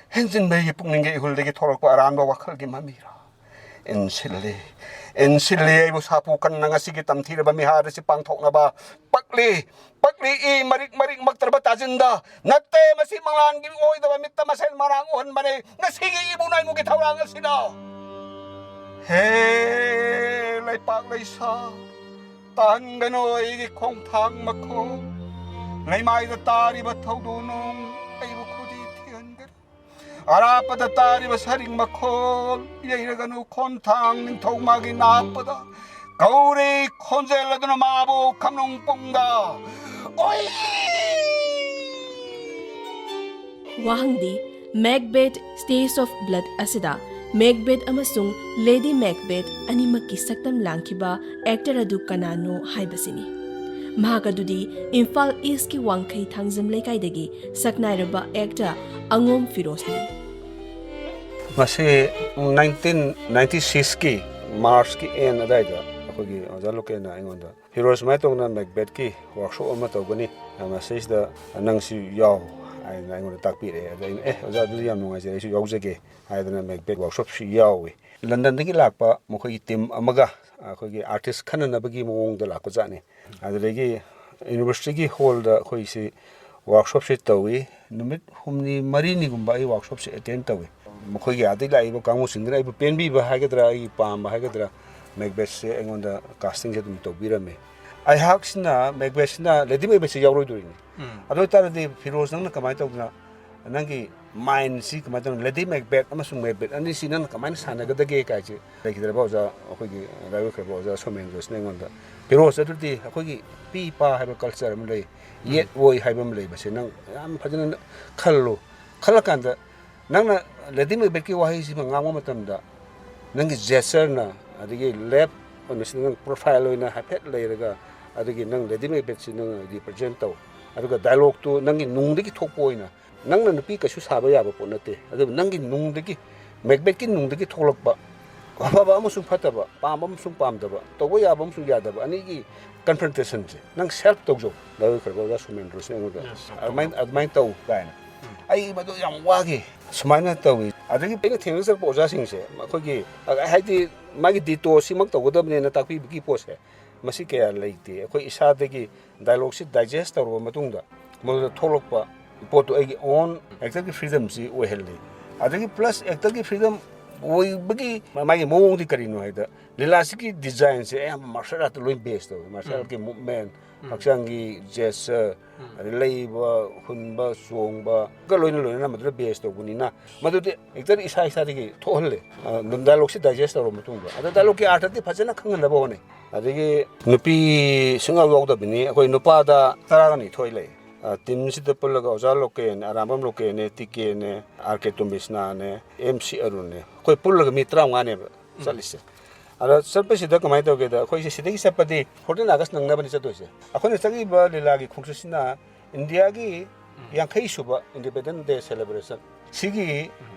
ꯍꯦꯟꯖꯤꯟꯕ ꯑꯩꯒꯤ ꯄꯨꯛꯅꯤꯡꯒꯤ ꯏꯍꯨꯜꯗꯒꯤ ꯊꯣꯛꯂꯛꯄ ꯑꯔꯥꯟꯕ ꯋꯥꯈꯜꯒꯤ ꯃꯃꯤꯔꯣ? ꯏꯟꯁꯤꯜꯂꯤ, ꯏꯟꯁꯤꯜꯂꯤ ꯑꯩꯕꯨ ꯁꯥꯐꯨ ꯀꯟꯅ ꯉꯁꯤꯒꯤ ꯇꯝꯊꯤꯔꯕ ꯃꯤꯍꯥꯠ ꯑꯁꯤ ꯄꯥꯡꯊꯣꯛꯅꯕ꯫ ꯄꯛꯂꯤ, ꯄꯛꯂꯤ ꯏ ꯃꯔꯤꯛ ꯃꯔꯤꯛ ꯃꯛꯇ꯭ꯔꯕ ꯇꯥꯖꯤꯟꯗ꯫ ꯅꯠꯇꯦ, ꯃꯁꯤ ꯃꯪꯂꯥꯟꯒꯤ ꯑꯣꯏꯗꯕ ꯃꯤꯠꯇ ꯃꯁꯦꯟ ꯃꯔꯥꯡ ꯎꯍꯟꯕꯅꯤ ꯉꯁꯤꯒꯤ ꯏꯕꯨ ꯅꯥꯏꯃꯨꯒꯤ ꯊꯧꯔꯥꯡ ꯑꯁꯤꯗ꯫ ꯍꯦ ꯂꯩꯄꯥꯛ ꯂꯩꯁꯥ, ꯇꯥꯍꯟꯒꯅꯨ ꯑꯩꯒꯤ ꯈꯣꯡꯊꯥꯡ ꯃꯈꯣꯜ꯫ ꯂꯩꯃꯥꯏꯗ ꯇꯥꯔꯤꯕ ꯊꯧꯗꯣꯛ ꯅꯨꯡ ꯑꯩꯕꯨ ꯈꯨꯗꯤ ꯊꯤꯍꯟꯒꯅꯨ꯫ ꯑꯔꯥꯞꯄꯗ ꯇꯥꯔꯤꯕ ꯁꯔꯤꯡ ꯃꯈꯣꯜ ꯌꯩꯔꯒꯅꯨ꯫ ꯈꯣꯟꯊꯥꯡ ꯅꯤꯡꯊꯧ ꯃꯥꯒꯤ ꯅꯥꯞꯄꯗ ꯀꯧꯔꯤ ꯈꯣꯟꯖꯦꯜ ꯑꯗꯨꯅ ꯃꯥꯕꯨ ꯈꯝꯅꯨꯡ ꯄꯨꯡꯗ꯫ ꯑꯣꯏ! ꯋꯥꯍꯪꯗꯤ, Macbeth Taste of Blood ꯑꯁꯤꯗ ꯃꯦꯛꯕꯦꯠ ꯑꯃꯁꯨꯡ ꯂꯦꯗꯤ ꯃꯦꯛꯕꯦꯠ ꯑꯅꯤꯃꯛꯀꯤ ꯁꯛꯇꯝ ꯂꯥꯡꯈꯤꯕ ꯑꯦꯛꯇꯔ ꯑꯗꯨ ꯀꯅꯥꯅꯣ ꯍꯥꯏꯕꯁꯤꯅꯤ꯫ ꯃꯍꯥꯛ ꯑꯗꯨꯗꯤ ꯏꯝꯐꯥꯜ ꯏꯁꯀꯤ ꯋꯥꯡꯈꯩ ꯊꯥꯡꯖꯝ ꯂꯩꯀꯥꯏꯗꯒꯤ ꯁꯛꯅꯥꯏꯔꯕ ꯑꯦꯛꯇꯔ ꯑꯉꯣꯝ ꯐꯤꯔꯣꯖꯅꯤ꯫ ꯃꯁꯤ ꯅꯥꯏꯟꯇꯤꯟ ꯅꯥꯏꯟꯇꯤ ꯁꯤꯛꯁꯀꯤ ꯃꯥꯔꯆꯀꯤ ꯑꯦꯟ ꯑꯗꯥꯏꯗ ꯑꯩꯈꯣꯏꯒꯤ ꯑꯣꯖꯥ ꯂꯣꯀꯦꯜꯅ ꯑꯩꯉꯣꯟꯗ, "ꯐꯤꯔꯣꯖ, ꯁꯨꯃꯥꯏꯅ ꯇꯧꯗꯅ ꯃꯦꯛꯕꯦꯠꯀꯤ ꯋꯥꯔꯛꯁꯣꯞ ꯑꯃ ꯇꯧꯒꯅꯤ, ꯃꯁꯤꯁꯤꯗ ꯅꯪꯁꯨ ꯌꯥꯎ" ꯍꯥꯏꯅ ꯑꯩꯉꯣꯟꯗ ꯇꯥꯛꯄꯤꯔꯛꯑꯦ꯫ ꯑꯗ ꯑꯩꯅ, "ꯑꯦ ꯑꯣꯖꯥ, ꯑꯗꯨꯗꯤ ꯌꯥꯝ ꯅꯨꯡꯉꯥꯏꯖꯔꯦ, ꯑꯩꯁꯨ ꯌꯥꯎꯖꯒꯦ" ꯍꯥꯏꯗꯅ ꯃꯦꯛꯕꯦꯠ ꯋꯥꯔꯛꯁꯣꯞꯁꯤ ꯌꯥꯎꯏ꯫ ꯂꯟꯗꯟꯗꯒꯤ ꯂꯥꯛꯄ ꯃꯈꯣꯏꯒꯤ ꯇꯤꯝ ꯑꯃꯒ ꯑꯩꯈꯣꯏꯒꯤ ꯑꯥꯔꯇꯤꯁ ꯈꯟꯅꯅꯕꯒꯤ ꯃꯑꯣꯡꯗ ꯂꯥꯛꯄꯖꯥꯠꯅꯤ꯫ ꯑꯗꯨꯗꯒꯤ ꯌꯨꯅꯤꯚꯔꯁꯤꯇꯤꯒꯤ ꯍꯣꯜꯗ ꯑꯩꯈꯣꯏꯁꯤ ꯋꯥꯔꯛꯁꯣꯞꯁꯦ ꯇꯧꯏ꯫ ꯅꯨꯃꯤꯠ ꯍꯨꯝꯅꯤ ꯃꯔꯤꯅꯤꯒꯨꯝꯕ ꯑꯩ ꯋꯥꯔꯛꯁꯣꯞꯁꯦ ꯑꯦꯇꯦꯟ ꯇꯧꯏ꯫ ꯃꯈꯣꯏꯒꯤ ꯑꯥꯗꯒꯤ ꯂꯥꯛꯏꯕ ꯀꯥꯡꯕꯨꯁꯤꯡꯗꯨꯅ ꯑꯩꯕꯨ ꯄꯦꯟꯕꯤꯕ ꯍꯥꯏꯒꯗ꯭ꯔꯥ, ꯑꯩꯒꯤ ꯄꯥꯝꯕ ꯍꯥꯏꯒꯗ꯭ꯔꯥ, ꯃꯦꯛꯕꯦꯠꯁꯦ ꯑꯩꯉꯣꯟꯗ ꯀꯥꯁꯇꯤꯡꯁꯦ ꯑꯗꯨꯝ ꯇꯧꯕꯤꯔꯝꯃꯤ꯫ ꯑꯩꯍꯥꯛꯁꯤꯅ ꯃꯦꯛꯕꯦꯠꯁꯤꯅ, ꯂꯦꯗꯤ ꯃꯦꯛꯕꯦꯠꯁꯦ ꯌꯥꯎꯔꯣꯏꯗꯣꯔꯤꯅꯤ꯫ ꯑꯗꯨ ꯑꯣꯏꯇꯥꯔꯗꯤ ꯐꯤꯔꯣꯖ, ꯅꯪꯅ ꯀꯃꯥꯏꯅ ꯇꯧꯗꯅ ꯅꯪꯒꯤ ꯃꯥꯏꯟꯁꯤ ꯀꯃꯥꯏꯅ ꯇꯧꯅ, ꯂꯦꯗꯤ ꯃꯦꯛꯕꯦꯠ ꯑꯃꯁꯨꯡ ꯃꯦꯛꯕꯦꯠ ꯑꯅꯤꯁꯤ ꯅꯪꯅ ꯀꯃꯥꯏꯅ ꯁꯥꯟꯅꯒꯗꯒꯦ ꯀꯥꯏꯁꯦ ꯂꯩꯈꯤꯗ꯭ꯔꯕ ꯑꯣꯖꯥ, ꯑꯩꯈꯣꯏꯒꯤ ꯂꯥꯏꯑꯣꯏꯈ꯭ꯔꯕ ꯑꯣꯖꯥ ꯁꯣꯃꯦꯟꯗ꯭ꯔꯁꯤꯅ ꯑꯩꯉꯣꯟꯗ, "ꯐꯤꯔꯣꯖ, ꯑꯗꯨꯗꯤ ꯑꯩꯈꯣꯏꯒꯤ ꯏꯄꯤ ꯏꯄꯥ ꯍꯥꯏꯕ ꯀꯜꯆꯔ ꯑꯃ ꯂꯩ, ꯌꯦꯠ ꯑꯣꯏ ꯍꯥꯏꯕ ꯑꯃ ꯂꯩ, ꯃꯁꯦ ꯅꯪ ꯌꯥꯝ ꯐꯖꯅ ꯈꯜꯂꯨ꯫ ꯈꯜꯂꯀꯥꯟꯗ ꯅꯪꯅ ꯂꯦꯗꯤ ꯃꯦꯛꯕꯦꯠꯀꯤ ꯋꯥꯍꯩꯁꯤꯃ ꯉꯥꯡꯕ ꯃꯇꯝꯗ ꯅꯪꯒꯤ ꯖꯦꯁꯆꯔꯅ, ꯑꯗꯒꯤ ꯂꯦꯞ ꯑꯣꯏꯅ ꯁꯤꯗ ꯅꯪ ꯄ꯭ꯔꯣꯐꯥꯏꯜ ꯑꯣꯏꯅ ꯍꯥꯏꯐꯦꯠ ꯂꯩꯔꯒ, ꯑꯗꯒꯤ ꯅꯪ ꯂꯦꯗꯤ ꯃꯦꯛꯕꯦꯠꯁꯤ ꯅꯪ ꯔꯤꯄ꯭ꯔꯖꯦꯟ ꯇꯧ꯫ ꯑꯗꯨꯒ ꯗꯥꯏꯂꯣꯛꯇꯨ ꯅꯪꯒꯤ ꯅꯨꯡꯗꯒꯤ ꯊꯣꯛꯄ ꯑꯣꯏꯅ, ꯅꯪꯅ ꯅꯨꯄꯤ ꯀꯩꯁꯨ ꯁꯥꯕ ꯌꯥꯕ ꯄꯣꯠ ꯅꯠꯇꯦ, ꯑꯗꯨꯕꯨ ꯅꯪꯒꯤ ꯅꯨꯡꯗꯒꯤ, ꯃꯦꯛꯕꯦꯠꯀꯤ ꯅꯨꯡꯗꯒꯤ ꯊꯣꯛꯂꯛꯄ ꯑꯐꯕ ꯑꯃꯁꯨꯡ ꯐꯠꯇꯕ, ꯄꯥꯝꯕ ꯑꯃꯁꯨꯡ ꯄꯥꯝꯗꯕ, ꯇꯧꯕ ꯌꯥꯕ ꯑꯃꯁꯨꯡ ꯌꯥꯗꯕ ꯑꯅꯤꯒꯤ ꯀꯟꯐ꯭ꯔꯟꯇꯦꯁꯟꯁꯦ ꯅꯪ ꯁꯦꯜꯐ ꯇꯧꯖꯧ", ꯂꯥꯏꯑꯣꯏꯈ꯭ꯔꯕ ꯑꯣꯖꯥ ꯁꯣꯃꯦꯟꯗ꯭ꯔꯁꯤꯅ ꯑꯩꯉꯣꯟꯗ ꯑꯗꯨꯃꯥꯏꯅ, "ꯑꯗꯨꯃꯥꯏꯅ ꯇꯧ" ꯀꯥꯏꯅ꯫ ꯑꯩ ꯃꯗꯨ ꯌꯥꯝ ꯋꯥꯈꯤ꯫ ꯁꯨꯃꯥꯏꯅ ꯇꯧꯏ꯫ ꯑꯗꯒꯤ ꯑꯩꯅ ꯊꯦꯡꯅꯖꯔꯛꯄ ꯑꯣꯖꯥꯁꯤꯡꯁꯦ, ꯑꯩꯈꯣꯏꯒꯤ, ꯍꯥꯏꯗꯤ, ꯃꯥꯒꯤ ꯗꯤꯇꯣꯁꯤꯃꯛ ꯇꯧꯒꯗꯕꯅꯦꯅ ꯇꯥꯛꯄꯤꯕꯒꯤ ꯄꯣꯠꯁꯦ, ꯃꯁꯤ ꯀꯌꯥ ꯂꯩꯇꯦ꯫ ꯑꯩꯈꯣꯏ ꯏꯁꯥꯗꯒꯤ ꯗꯥꯏꯂꯣꯛꯁꯤ ꯗꯥꯏꯖꯦꯁ ꯇꯧꯔꯕ ꯃꯇꯨꯡꯗ ꯃꯗꯨꯗ ꯊꯣꯛꯂꯛꯄ ꯄꯣꯠꯇꯨ ꯑꯩꯒꯤ ꯑꯣꯟ ꯑꯦꯛꯇꯔꯒꯤ ꯐ꯭ꯔꯤꯗꯝꯁꯤ ꯑꯣꯏꯍꯜꯂꯤ꯫ ꯑꯗꯒꯤ ꯄ꯭ꯂꯁ ꯑꯦꯛꯇꯔꯒꯤ ꯐ꯭ꯔꯤꯗꯝ ꯑꯣꯏꯕꯒꯤ ꯃꯥꯒꯤ ꯃꯑꯣꯡꯗꯤ ꯀꯔꯤꯅꯣ ꯍꯥꯏꯗ, ꯂꯤꯂꯥꯁꯤꯒꯤ ꯗꯤꯖꯥꯏꯟꯁꯦ ꯑꯌꯥꯝꯕ ꯃꯥꯔꯁꯦꯜ ꯑꯥꯔꯠꯇ ꯂꯣꯏ ꯕꯦꯁ ꯇꯧꯋꯤ꯫ ꯃꯥꯔꯁꯦꯜ ꯑꯥꯔꯠꯀꯤ ꯃꯨꯞꯃꯦꯟ, ꯍꯛꯆꯥꯡꯒꯤ ꯖꯦꯁꯆꯔ, ꯑꯗꯩ ꯂꯩꯕ, ꯍꯨꯟꯕ, ꯆꯣꯡꯕ, ꯒ ꯂꯣꯏꯅ ꯂꯣꯏꯅꯅ ꯃꯗꯨꯗ ꯕꯦꯁ ꯇꯧꯕꯅꯤꯅ, ꯃꯗꯨꯗꯤ ꯑꯦꯛꯇꯔ ꯏꯁꯥ ꯏꯁꯥꯗꯒꯤ ꯊꯣꯛꯍꯜꯂꯦ꯫ ꯑ, ꯑꯗꯨꯝ ꯗꯥꯏꯂꯣꯛꯁꯤ ꯗꯥꯏꯖꯦꯁ ꯇꯧꯔꯕ ꯃꯇꯨꯡꯗ, ꯑꯗ ꯗꯥꯏꯂꯣꯛꯀꯤ ꯑꯥꯔꯊꯗꯤ ꯐꯖꯅ ꯈꯪꯍꯟꯅꯕ ꯍꯣꯠꯅꯩ꯫ ꯑꯗꯒꯤ ꯅꯨꯄꯤ ꯁꯨꯡꯌꯥꯎ ꯌꯥꯎꯗꯕꯅꯤ꯫ ꯑꯩꯈꯣꯏ ꯅꯨꯄꯥꯗ ꯇꯔꯥꯒ ꯅꯤꯊꯣꯏ ꯂꯩ꯫ ꯇꯤꯝꯁꯤꯗ ꯄꯨꯜꯂꯒ ꯑꯣꯖꯥ ꯂꯣꯀꯦꯅꯦ, ꯑꯔꯥꯝꯕꯝ ꯂꯣꯀꯦꯅꯦ, ꯇꯤꯀꯦꯅꯦ, ꯑꯥꯔ ꯀꯦ ꯇꯣꯝꯕꯤꯁꯅꯥꯅꯦ, ꯑꯦꯝ ꯁꯤ ꯑꯔꯨꯟꯅꯦ, ꯑꯩꯈꯣꯏ ꯄꯨꯜꯂꯒ ꯃꯤ ꯇꯔꯥꯃꯉꯥꯅꯦꯕ ꯆꯠꯂꯤꯁꯦ꯫ ꯑꯗ ꯆꯠꯄꯁꯤꯗ ꯀꯃꯥꯏꯅ ꯇꯧꯒꯦꯗ, ꯑꯩꯈꯣꯏꯁꯦ ꯁꯤꯗꯒꯤ ꯆꯠꯄꯗꯤ ꯐꯣꯔꯇꯤꯟ ꯑꯥꯒꯁ ꯅꯪꯅꯕꯅꯤ ꯆꯠꯇꯣꯏꯁꯦ꯫ ꯑꯩꯈꯣꯏꯅ ꯆꯠꯂꯤꯕ ꯂꯤꯂꯥꯒꯤ ꯈꯣꯡꯆꯠꯁꯤꯅ ꯏꯟꯗꯤꯌꯥꯒꯤ ꯌꯥꯡꯈꯩ ꯁꯨꯕ ꯏꯟꯗꯤꯄꯦꯟꯗꯦꯟꯁ ꯗꯦ ꯁꯦꯂꯦꯕ꯭ꯔꯦꯁꯟ ꯁꯤꯒꯤ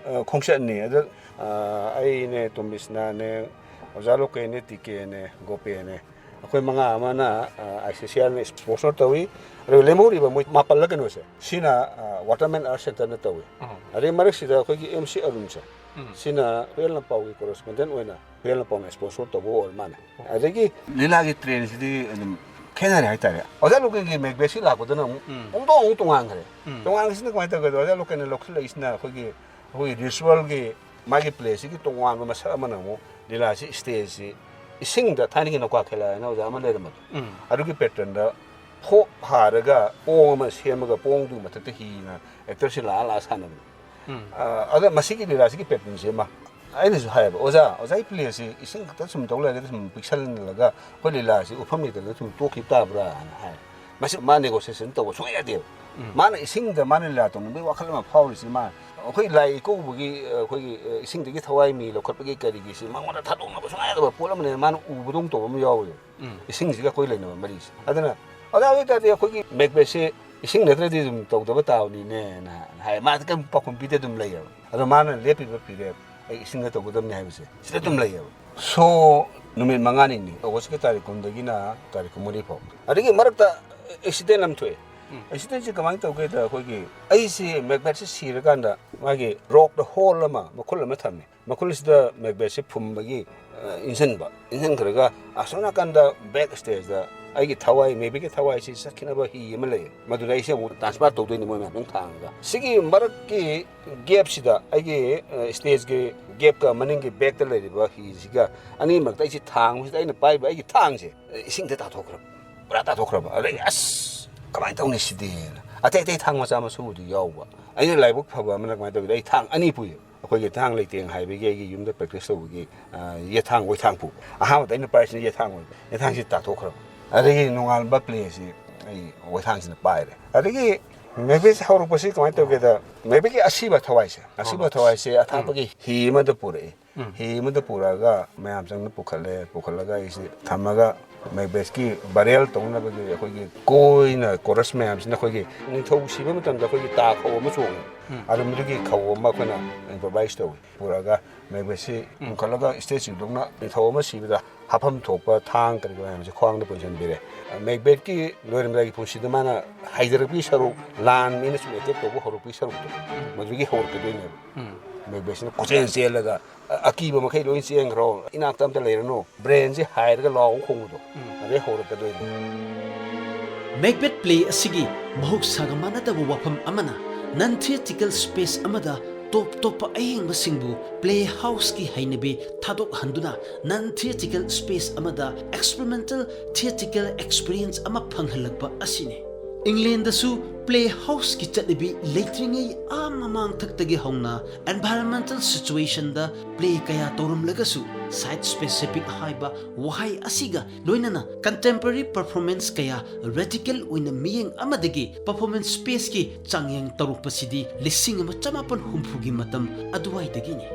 ꯈꯣꯡꯆꯠꯅꯤ꯫ ꯑꯗ ꯑꯩꯅꯦ, ꯇꯣꯝꯕꯤꯁꯅꯥꯅꯦ, ꯑꯣꯖꯥ ꯂꯣꯀꯦꯅꯦ, ꯇꯤꯀꯦꯅꯦ, ꯒꯣꯄꯦꯅꯦ, ꯑꯩꯈꯣꯏ ꯃꯉꯥ ꯑꯃꯅ ꯑꯥꯏ ꯁꯤ ꯁꯤ ꯑꯥꯔꯅ ꯏꯁꯄꯣꯟꯁꯔ ꯇꯧꯏ꯫ ꯑꯗꯨꯒ ꯂꯦꯝꯍꯧꯔꯤꯕ ꯃꯣꯏ ꯃꯥꯄꯜꯂ ꯀꯩꯅꯣꯁꯦ, ꯁꯤꯅ ꯋꯥꯇꯔꯃꯦꯟ ꯑꯥꯔꯠ ꯁꯦꯟꯇꯔꯅ ꯇꯧꯏ꯫ ꯑꯗꯩ ꯃꯔꯛꯁꯤꯗ ꯑꯩꯈꯣꯏꯒꯤ ꯑꯦꯝ ꯁꯤ ꯑꯔꯨꯟꯁꯦ, ꯁꯤꯅ ꯍꯨꯌꯦꯟ ꯂꯝꯄꯥꯎꯒꯤ ꯀꯣꯔꯦꯁꯄꯣꯟꯗꯦꯟ ꯑꯣꯏꯅ ꯍꯨꯌꯦꯟ ꯂꯝꯄꯥꯎꯅ ꯏꯁꯄꯣꯟꯁꯔ ꯇꯧꯕ ꯑꯣꯏꯔ ꯃꯥꯜꯂꯦ꯫ ꯑꯗꯒꯤ ꯂꯤꯂꯥꯒꯤ ꯇ꯭ꯔꯦꯟꯁꯤꯗꯤ ꯑꯗꯨꯝ ꯈꯦꯠꯅꯔꯦ ꯍꯥꯏꯇꯥꯔꯦ꯫ ꯑꯣꯖꯥ ꯂꯣꯀꯦꯟꯒꯤ ꯃꯦꯛꯕꯦꯠꯁꯤ ꯂꯥꯛꯄꯗꯨꯅ ꯑꯃꯨꯛ ꯄꯨꯡꯗꯣꯡ ꯑꯃꯨꯛ ꯇꯣꯉꯥꯟꯈ꯭ꯔꯦ꯫ ꯇꯣꯉꯥꯟꯕꯁꯤꯅ ꯀꯃꯥꯏꯅ ꯇꯧꯒꯦꯗ, ꯑꯣꯖꯥ ꯂꯣꯀꯦꯟꯅ ꯂꯧꯈꯠꯂꯛꯏꯁꯤꯅ ꯑꯩꯈꯣꯏꯒꯤ, ꯑꯩꯈꯣꯏꯒꯤ ꯔꯤꯆꯨꯋꯦꯜꯒꯤ ꯃꯥꯒꯤ ꯄ꯭ꯂꯦꯁꯤꯒꯤ ꯇꯣꯉꯥꯟꯕ ꯃꯁꯛ ꯑꯃꯅ ꯑꯃꯨꯛ ꯂꯤꯂꯥꯁꯤ ꯁ꯭ꯇꯦꯖꯁꯤ ꯏꯁꯤꯡꯗ, ꯊꯥꯏꯅꯒꯤ ꯅꯧꯀꯥ ꯈꯦꯂꯥ ꯍꯥꯏꯅ ꯑꯣꯖꯥ ꯑꯃ ꯂꯩꯔꯝꯕꯗꯣ, ꯑꯗꯨꯒꯤ ꯄꯦꯇꯔꯟꯗ ꯐꯣꯛ ꯍꯥꯔꯒ ꯄꯣꯡ ꯑꯃ ꯁꯦꯝꯃꯒ ꯄꯣꯡꯗꯨꯒꯤ ꯃꯊꯛꯇ ꯍꯤꯅ ꯑꯦꯛꯇꯔꯁꯤ ꯂꯥꯛꯑ ꯂꯥꯛꯑ ꯁꯥꯟꯅꯕꯅꯤ꯫ ꯑ, ꯑꯗ ꯃꯁꯤꯒꯤ ꯂꯤꯂꯥꯁꯤꯒꯤ ꯄꯦꯇꯔꯟꯁꯦ ꯑꯃ ꯑꯩꯅꯁꯨ ꯍꯥꯏꯌꯦꯕ, "ꯑꯣꯖꯥ, ꯑꯣꯖꯥꯒꯤ ꯄ꯭ꯂꯦꯁꯤ ꯏꯁꯤꯡ ꯈꯛꯇ ꯁꯨꯝ ꯇꯧ ꯂꯩꯔꯒꯗꯤ ꯁꯨꯝ ꯄꯤꯛꯁꯜꯍꯜꯂꯒ ꯑꯩꯈꯣꯏ ꯂꯤꯂꯥꯁꯤ ꯎꯠꯐꯝ ꯂꯩꯇꯗꯅ ꯁꯨꯝ ꯇꯣꯛꯈꯤꯕ ꯇꯥꯕ꯭ꯔꯥ?" ꯍꯥꯏꯅ ꯍꯥꯏ꯫ ꯃꯁꯤ ꯃꯥ ꯅꯦꯒꯣꯁꯤꯌꯦꯁꯟ ꯇꯧꯕ ꯁꯨꯡꯌꯥ ꯌꯥꯗꯦꯕ꯫ ꯃꯥꯅ ꯏꯁꯤꯡꯗ ꯃꯥꯅ ꯂꯤꯂꯥ ꯇꯧꯅꯤꯡꯕꯒꯤ ꯋꯥꯈꯜ ꯑꯃ ꯐꯥꯎꯔꯤꯁꯤ, ꯃꯥ ꯑꯩꯈꯣꯏ ꯂꯥꯏ ꯏꯀꯧꯕꯒꯤ, ꯑ, ꯑꯩꯈꯣꯏꯒꯤ, ꯑ, ꯏꯁꯤꯡꯗꯒꯤ ꯊꯋꯥꯏ ꯃꯤ ꯂꯧꯈꯠꯄꯒꯤ ꯀꯔꯤꯒꯤꯁꯤ ꯃꯉꯣꯟꯗ ꯊꯥꯗꯣꯛꯅꯕ ꯁꯨꯡꯌꯥ ꯌꯥꯗꯕ ꯄꯣꯠ ꯑꯃꯅꯦꯅ ꯃꯥꯅ ꯎꯕꯗꯧꯅ ꯇꯧꯕ ꯑꯃ ꯌꯥꯎꯋꯦꯕ꯫ ꯏꯁꯤꯡꯁꯤꯒ ꯑꯩꯈꯣꯏ ꯂꯩꯅꯕ ꯃꯔꯤꯁꯦ꯫ ꯑꯗꯨꯅ ꯑꯣꯖꯥ ꯑꯣꯏ ꯇꯥꯔꯗꯤ ꯑꯩꯈꯣꯏꯒꯤ ꯃꯦꯛꯕꯦꯠꯁꯦ ꯏꯁꯤꯡ ꯅꯠꯇ꯭ꯔꯗꯤ ꯑꯗꯨꯝ ꯇꯧꯗꯕ ꯇꯥꯕꯅꯤꯅꯦꯅ ꯍꯥꯏ꯫ ꯃꯥꯗꯤ ꯀꯔꯤꯝ ꯄꯥꯎꯈꯨꯝ ꯄꯤꯗꯦ, ꯑꯗꯨꯝ ꯂꯩꯌꯦꯕ꯫ ꯑꯗꯣ ꯃꯥꯅ ꯂꯦꯞꯄꯤꯕ ꯐꯤꯔꯦꯞ, "ꯑꯩ ꯏꯁꯤꯡꯗ ꯇꯧꯒꯗꯕꯅꯤ" ꯍꯥꯏꯕꯁꯦ ꯁꯤꯗ ꯑꯗꯨꯝ ꯂꯩꯌꯦꯕ꯫ ꯁꯣ ꯅꯨꯃꯤꯠ ꯃꯉꯥꯅꯤꯅꯤ, ꯑꯣꯒꯁꯀꯤ ꯇꯥꯔꯤꯛ ꯀꯨꯟꯗꯒꯤꯅ ꯇꯥꯔꯤꯛ ꯀꯨꯟꯃꯔꯤ ꯐꯥꯎ꯫ ꯑꯗꯒꯤ ꯃꯔꯛꯇ ꯑꯦꯛꯁꯤꯗꯦꯟ ꯑꯃ ꯊꯣꯛꯑꯦ꯫ ꯑꯦꯛꯁꯤꯗꯦꯟꯁꯤ ꯀꯃꯥꯏꯅ ꯇꯧꯒꯦꯗ, ꯑꯩꯈꯣꯏꯒꯤ ꯑꯩꯁꯤ ꯃꯦꯛꯕꯦꯠꯁꯤ ꯁꯤꯔꯀꯥꯟꯗ ꯃꯥꯒꯤ ꯔꯣꯛꯇ ꯍꯣꯜ ꯑꯃ, ꯃꯈꯨꯜ ꯑꯃ ꯊꯝꯃꯦ꯫ ꯃꯈꯨꯜꯁꯤꯗ ꯃꯦꯛꯕꯦꯠꯁꯤ ꯐꯨꯝꯕꯒꯤ, ꯑ, ꯏꯟꯁꯤꯟꯕ꯫ ꯏꯟꯁꯤꯟꯈ꯭ꯔꯒ ꯑꯁꯣꯝ ꯅꯥꯀꯟꯗ ꯕꯦꯛ ꯁ꯭ꯇꯦꯖꯇ ꯑꯩꯒꯤ ꯊꯋꯥꯏ, ꯃꯦꯛꯕꯦꯠꯀꯤ ꯊꯋꯥꯏꯁꯤ ꯆꯠꯈꯤꯅꯕ ꯍꯤ ꯑꯃ ꯂꯩꯌꯦ꯫ ꯃꯗꯨꯗ ꯑꯩꯁꯦ ꯑꯃꯨꯛ ꯇ꯭ꯔꯥꯟꯁꯐꯔ ꯇꯧꯗꯣꯏꯅꯤ ꯃꯣꯏ ꯃꯌꯥꯝ ꯊꯥꯡꯉꯒ꯫ ꯁꯤꯒꯤ ꯃꯔꯛꯀꯤ ꯒꯦꯞꯁꯤꯗ ꯑꯩꯒꯤ, ꯑ, ꯁ꯭ꯇꯦꯖꯀꯤ ꯒꯦꯞꯀ ꯃꯅꯤꯡꯒꯤ ꯕꯦꯛꯇ ꯂꯩꯔꯤꯕ ꯍꯤꯁꯤꯒ ꯑꯅꯤꯃꯛꯇ ꯑꯩꯁꯤ ꯊꯥꯡꯕꯁꯤꯗ ꯑꯩꯅ ꯄꯥꯏꯕ ꯑꯩꯒꯤ ꯊꯥꯡꯁꯦ, ꯑ, ꯏꯁꯤꯡꯗ ꯇꯥꯊꯣꯛꯈ꯭ꯔꯕ꯫ ꯄꯨꯔꯥ ꯇꯥꯊꯣꯛꯈ꯭ꯔꯕ꯫ ꯑꯗꯩ, "ꯑꯁ, ꯀꯃꯥꯏꯅ ꯇꯧꯅꯤ ꯁꯤꯗꯤꯅ?" ꯑꯇꯩ ꯑꯇꯩ ꯊꯥꯡ ꯃꯆꯥ ꯃꯁꯨꯕꯨꯗꯤ ꯌꯥꯎꯕ꯫ ꯑꯩꯅ ꯂꯥꯏꯕꯛ ꯐꯕ ꯑꯃꯅ ꯀꯃꯥꯏꯅ ꯇꯧꯒꯦꯗ, ꯑꯩ ꯊꯥꯡ ꯑꯅꯤ ꯄꯨꯏꯌꯦꯕ꯫ ꯑꯩꯈꯣꯏꯒꯤ ꯊꯥꯡ ꯂꯩꯇꯦꯡ ꯍꯥꯏꯕꯒꯤ ꯑꯩꯒꯤ ꯌꯨꯝꯗ ꯄ꯭ꯔꯦꯛꯇꯤꯁ ꯇꯧꯕꯒꯤ, ꯑ, ꯌꯦꯠꯊꯥꯡ ꯑꯣꯏꯊꯥꯡ ꯄꯨꯕ꯫ ꯑꯍꯥꯟꯕꯗ ꯑꯩꯅ ꯄꯥꯏꯔꯤꯁꯤꯅ ꯌꯦꯠꯊꯥꯡ ꯑꯣꯏꯕ꯫ ꯌꯦꯠꯊꯥꯡꯁꯤ ꯇꯥꯊꯣꯛꯈ꯭ꯔꯕ꯫ ꯑꯗꯒꯤ ꯅꯣꯡꯉꯥꯟꯕ ꯄ꯭ꯂꯦꯁꯤ ꯑꯩ ꯋꯥꯏꯊꯥꯡꯁꯤꯅ ꯄꯥꯏꯔꯦ꯫ ꯑꯗꯒꯤ ꯃꯦꯛꯕꯦꯠꯁꯦ ꯍꯧꯔꯛꯄꯁꯤ ꯀꯃꯥꯏꯅ ꯇꯧꯒꯦꯗ, ꯃꯦꯛꯕꯦꯠꯀꯤ ꯑꯁꯤꯕ ꯊꯋꯥꯏꯁꯦ, ꯑꯁꯤꯕ ꯊꯋꯥꯏꯁꯦ ꯑꯊꯥꯞꯄꯒꯤ ꯍꯤ ꯑꯃꯗ ꯄꯨꯔꯛꯏ꯫ ꯍꯤ ꯑꯃꯗ ꯄꯨꯔꯛꯑꯒ ꯃꯌꯥꯝ ꯆꯪꯅ ꯄꯨꯈꯠꯂꯦ꯫ ꯄꯨꯈꯠꯂꯒ ꯑꯩꯁꯦ ꯊꯝꯃꯒ ꯃꯦꯛꯕꯦꯠꯀꯤ ꯕꯔꯦꯜ ꯇꯧꯅꯕꯒꯤ ꯑꯩꯈꯣꯏꯒꯤ ꯀꯣꯏꯅ ꯀꯣꯔꯁ ꯃꯌꯥꯝꯁꯤꯅ ꯑꯩꯈꯣꯏꯒꯤ ꯅꯤꯡꯊꯧ ꯁꯤꯕ ꯃꯇꯝꯗ ꯑꯩꯈꯣꯏꯒꯤ ꯇꯥ ꯈꯧ ꯑꯃ ꯆꯣꯡꯉꯤ꯫ ꯑꯗꯨ ꯃꯗꯨꯒꯤ ꯈꯧ ꯑꯃ ꯑꯩꯈꯣꯏꯅ ꯏꯝꯄ꯭ꯔꯣꯚꯥꯏꯁ ꯇꯧꯋꯤ꯫ ꯄꯨꯔꯛꯑꯒ ꯃꯦꯛꯕꯦꯠꯁꯤ ꯄꯨꯈꯠꯂꯒ ꯁ꯭ꯇꯦꯖꯇꯨꯗꯧꯅ ꯅꯤꯡꯊꯧ ꯑꯃ ꯁꯤꯕꯗ ꯍꯥꯞꯐꯝ ꯊꯣꯛꯄ ꯊꯥꯡ ꯀꯔꯤ ꯀꯔꯥ ꯃꯌꯥꯝꯁꯦ ꯈ꯭ꯋꯥꯡꯗ ꯄꯨꯟꯁꯤꯟꯕꯤꯔꯦ꯫ ꯃꯦꯛꯕꯦꯠꯀꯤ ꯂꯣꯏꯔꯝꯗꯥꯏꯒꯤ ꯄꯨꯟꯁꯤꯗ ꯃꯥꯅ ꯍꯥꯏꯖꯔꯛꯄꯒꯤ ꯁꯔꯨꯛ, ꯂꯥꯟ ꯃꯤꯅ ꯁꯨꯝ ꯑꯦꯇꯦꯛ ꯇꯧꯕ ꯍꯧꯔꯛꯄꯒꯤ ꯁꯔꯨꯛꯇꯣ, ꯃꯗꯨꯗꯒꯤ ꯍꯧꯔꯛꯀꯗꯣꯏꯅꯦꯕ꯫ ꯃꯦꯛꯕꯦꯠꯁꯤꯅ ꯀꯣꯏꯆꯦꯟ ꯆꯦꯜꯂꯒ, "ꯑ-, ꯑꯀꯤꯕ ꯃꯈꯩ ꯂꯣꯏ ꯆꯦꯟꯈ꯭ꯔꯣ, ꯏꯅꯥꯛꯇ ꯑꯝꯇ ꯂꯩꯔꯅꯨ, ꯕ꯭ꯔꯦꯟꯁꯦ ꯍꯥꯏꯔꯒ ꯂꯥꯎꯕ ꯈꯣꯡꯕꯗꯣ, ꯑꯗꯩ ꯍꯧꯔꯛꯀꯗꯣꯏꯅꯤ"꯫ ꯃꯦꯛꯕꯦꯠ ꯄ꯭ꯂꯦ ꯑꯁꯤꯒꯤ ꯃꯍꯧꯁꯥꯒ ꯃꯥꯟꯅꯗꯕ ꯋꯥꯐꯝ ꯑꯃꯅ, ꯅꯟ ꯊꯤꯌꯦꯇꯤꯀꯦꯜ ꯁ꯭ꯄꯦꯁ ꯑꯃꯗ ꯇꯣꯞ ꯇꯣꯞꯄ ꯑꯌꯦꯡꯕꯁꯤꯡꯕꯨ ꯄ꯭ꯂꯦ ꯍꯥꯎꯁꯀꯤ ꯍꯩꯅꯕꯤ ꯊꯥꯗꯣꯛꯍꯟꯗꯨꯅ, ꯅꯟ ꯊꯤꯌꯦꯇꯤꯀꯦꯜ ꯁ꯭ꯄꯦꯁ ꯑꯃꯗ ꯑꯦꯛꯁꯄꯦꯔꯤꯃꯦꯟꯇꯦꯜ ꯊꯤꯌꯦꯇꯤꯀꯦꯜ ꯑꯦꯛꯁꯄꯤꯔꯤꯌꯦꯟꯁ ꯑꯃ ꯐꯪꯍꯜꯂꯛꯄ ꯑꯁꯤꯅꯤ꯫ ꯏꯪꯂꯦꯟꯗꯁꯨ ꯄ꯭ꯂꯦ ꯍꯥꯎꯁꯀꯤ ꯆꯠꯅꯕꯤ ꯂꯩꯇ꯭ꯔꯤꯉꯩ ꯑꯥ ꯃꯃꯥꯡꯊꯛꯇꯒꯤ ꯍꯧꯅ ꯑꯦꯟꯚꯥꯏꯔꯟꯃꯦꯟꯇꯦꯜ ꯁꯤꯆꯨꯋꯦꯁꯟꯗ ꯄ꯭ꯂꯦ ꯀꯌꯥ ꯇꯧꯔꯝꯂꯒꯁꯨ, ꯁꯥꯏꯠ ꯁ꯭ꯄꯦꯁꯤꯐꯤꯛ ꯍꯥꯏꯕ ꯋꯥꯍꯩ ꯑꯁꯤꯒ ꯂꯣꯏꯅꯅ ꯀꯟꯇꯦꯝꯄꯔꯔꯤ ꯄꯔꯐꯣꯔꯃꯦꯟꯁ ꯀꯌꯥ ꯔꯦꯗꯤꯀꯦꯜ ꯑꯣꯏꯅ ꯃꯤꯠꯌꯦꯡ ꯑꯃꯗꯒꯤ ꯄꯔꯐꯣꯔꯃꯦꯟꯁ ꯁ꯭ꯄꯦꯁꯀꯤ ꯆꯥꯡꯌꯦꯡ ꯇꯧꯔꯛꯄꯁꯤꯗꯤ ꯂꯤꯁꯤꯡ ꯑꯃ ꯆꯃꯥꯄꯟ ꯍꯨꯝꯐꯨꯒꯤ ꯃꯇꯝ ꯑꯗꯨꯋꯥꯏꯗꯒꯤꯅꯤ꯫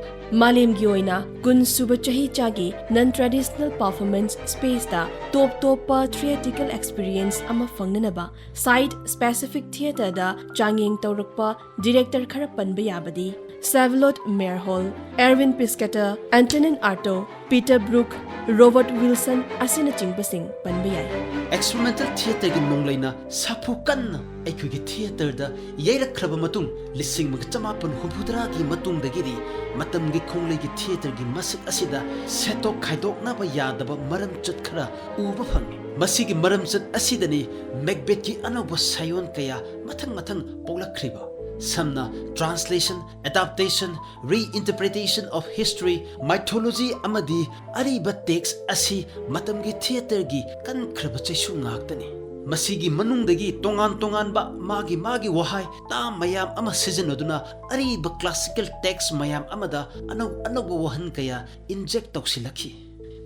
ꯃꯥꯂꯦꯝꯒꯤ ꯑꯣꯏꯅ ꯀꯨꯟ ꯁꯨꯕ ꯆꯍꯤꯆꯥꯒꯤ ꯅꯟ ꯇ꯭ꯔꯦꯗꯤꯁꯅꯦꯜ ꯄꯔꯐꯣꯔꯃꯦꯟꯁ ꯁ꯭ꯄꯦꯁꯇ ꯇꯣꯞ ꯇꯣꯞꯄ ꯊꯤꯌꯦꯇꯤꯀꯦꯜ ꯑꯦꯛꯁꯄꯤꯔꯤꯌꯦꯟꯁ ꯑꯃ ꯐꯪꯅꯅꯕ ꯁꯥꯏꯠ ꯁ꯭ꯄꯦꯁꯤꯐꯤꯛ ꯊꯤꯌꯦꯇꯔꯗ ꯆꯥꯡꯌꯦꯡ ꯇꯧꯔꯛꯄ ꯗꯤꯔꯦꯛꯇꯔ ꯈꯔ ꯄꯟꯕ ꯌꯥꯕꯗꯤ ꯁꯦꯚꯂꯣꯠ ꯃꯦꯔꯍꯣꯜ, ꯑꯦꯔꯋꯤꯟ ꯄꯤꯁꯀꯦꯇꯔ, ꯑꯦꯟꯇꯣꯅꯤꯟ ꯑꯥꯔꯇꯣ, ꯄꯤꯇꯔ ꯕ꯭ꯔꯨꯛ, ꯔꯣꯕꯔꯠ ꯋꯤꯜꯁꯟ ꯑꯁꯤꯅꯆꯤꯡꯕꯁꯤꯡ ꯄꯟꯕ ꯌꯥꯏ꯫ ꯑꯦꯛꯁꯄꯦꯔꯤꯃꯦꯟꯇꯦꯜ ꯊꯤꯌꯦꯇꯔꯒꯤ ꯅꯣꯡꯂꯩꯅ ꯁꯥꯐꯨ ꯀꯟꯅ ꯑꯩꯈꯣꯏꯒꯤ ꯊꯤꯌꯦꯇꯔꯗ ꯌꯩꯔꯛꯈ꯭ꯔꯕ ꯃꯇꯨꯡ, ꯂꯤꯁꯤꯡ ꯑꯃꯒ ꯆꯃꯥꯄꯟ ꯍꯨꯝꯐꯨꯇꯔꯥꯒꯤ ꯃꯇꯨꯡꯗꯒꯤꯗꯤ ꯃꯇꯝꯒꯤ ꯈꯣꯡꯂꯩꯒꯤ ꯊꯤꯌꯦꯇꯔꯒꯤ ꯃꯁꯛ ꯑꯁꯤꯗ ꯁꯦꯠꯇꯣꯛ ꯈꯥꯏꯗꯣꯛꯅꯕ ꯌꯥꯗꯕ ꯃꯔꯝꯆꯠ ꯈꯔ ꯎꯕ ꯐꯪꯉꯤ꯫ ꯃꯁꯤꯒꯤ ꯃꯔꯝꯆꯠ ꯑꯁꯤꯗꯅꯤ ꯃꯦꯛꯕꯦꯠꯀꯤ ꯑꯅꯧꯕ ꯁꯥꯏꯑꯣꯟ ꯀꯌꯥ ꯃꯊꯪ ꯃꯊꯪ ꯄꯣꯛꯂꯛꯈ꯭ꯔꯤꯕ꯫ ꯁꯝꯅ translation, adaptation, reinterpretation of history, mythology ꯑꯃꯗꯤ ꯑꯔꯤꯕ ꯇꯦꯛꯁ ꯑꯁꯤ ꯃꯇꯝꯒꯤ ꯊꯤꯌꯦꯇꯔꯒꯤ ꯀꯟꯈ꯭ꯔꯕ ꯆꯩꯁꯨ ꯉꯥꯛꯇꯅꯤ꯫ ꯃꯁꯤꯒꯤ ꯃꯅꯨꯡꯗꯒꯤ ꯇꯣꯉꯥꯟ ꯇꯣꯉꯥꯟꯕ ꯃꯥꯒꯤ ꯃꯥꯒꯤ ꯋꯥꯍꯩ ꯇꯥ ꯃꯌꯥꯝ ꯑꯃ ꯁꯤꯖꯤꯟꯅꯗꯨꯅ ꯑꯔꯤꯕ ꯀ꯭ꯂꯥꯁꯤꯀꯦꯜ ꯇꯦꯛꯁ ꯃꯌꯥꯝ ꯑꯃꯗ ꯑꯅꯧ ꯑꯅꯧꯕ ꯋꯥꯍꯟ ꯀꯌꯥ ꯏꯟꯖꯦꯛ ꯇꯧꯁꯤꯜꯂꯛꯈꯤ꯫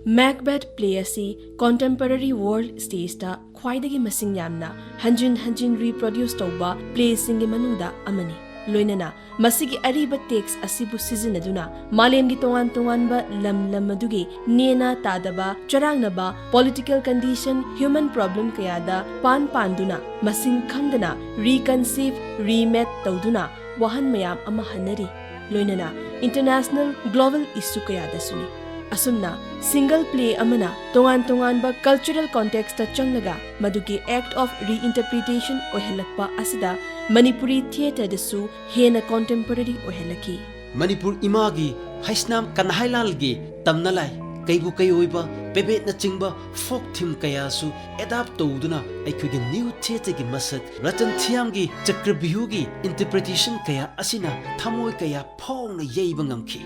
Macbeth play ꯑꯁꯤ contemporary world stageꯇ ꯈ꯭ꯋꯥꯏꯗꯒꯤ ꯃꯁꯤꯡ ꯌꯥꯝꯅ ꯍꯟꯖꯤꯟ ꯍꯟꯖꯤꯟ reproduce ꯇꯧꯕ playꯁꯤꯡꯒꯤ ꯃꯅꯨꯡꯗ ꯑꯃꯅꯤ꯫ ꯂꯣꯏꯅꯅ ꯃꯁꯤꯒꯤ ꯑꯔꯤꯕ text ꯑꯁꯤꯕꯨ ꯁꯤꯖꯤꯟꯅꯗꯨꯅ ꯃꯥꯂꯦꯝꯒꯤ ꯇꯣꯉꯥꯟ ꯇꯣꯉꯥꯟꯕ ꯂꯝ ꯂꯝ ꯑꯗꯨꯒꯤ ꯅꯦꯅꯥ ꯇꯥꯗꯕ, ꯆꯔꯥꯡꯅꯕ political condition, human problem ꯀꯌꯥꯗ ꯄꯥꯟ ꯄꯥꯟꯗꯨꯅ ꯃꯁꯤꯡ ꯈꯪꯗꯅ reconceive, remake ꯇꯧꯗꯨꯅ ꯋꯥꯍꯟ ꯃꯌꯥꯝ ꯑꯃ ꯍꯟꯅꯔꯤ꯫ ꯂꯣꯏꯅꯅ international global issue ꯀꯌꯥꯗꯁꯨꯅꯤ꯫ ꯑꯁꯨꯝꯅ single play ꯑꯃꯅ ꯇꯣꯉꯥꯟ ꯇꯣꯉꯥꯟꯕ cultural contextꯇ ꯆꯪꯂꯒ ꯃꯗꯨꯒꯤ act of reinterpretation ꯑꯣꯏꯍꯜꯂꯛꯄ ꯑꯁꯤꯗ ꯃꯅꯤꯄꯨꯔꯤ theatreꯗꯁꯨ ꯍꯦꯟꯅ contemporary ꯑꯣꯏꯍꯜꯂꯛꯈꯤ꯫ ꯃꯅꯤꯄꯨꯔ ꯏꯃꯥꯒꯤ ꯍꯩꯁꯅꯥꯝ ꯀꯟꯍꯥꯏꯂꯥꯜꯒꯤ ꯇꯝꯅꯂꯥꯏ, ꯀꯩꯕꯨ ꯀꯩꯑꯣꯏꯕ, ꯄꯦꯕꯦꯠꯅꯆꯤꯡꯕ folk theme ꯀꯌꯥꯁꯨ adapt ꯇꯧꯗꯨꯅ ꯑꯩꯈꯣꯏꯒꯤ new theatreꯒꯤ ꯃꯁꯛ, ꯔꯇꯟ ꯊꯤꯌꯥꯝꯒꯤ ꯆꯀ꯭ꯔꯕ꯭ꯌꯨꯍꯒꯤ interpretation ꯀꯌꯥ ꯑꯁꯤꯅ ꯊꯃꯣꯏ ꯀꯌꯥ ꯐꯥꯎꯅ ꯌꯩꯕ ꯉꯝꯈꯤ꯫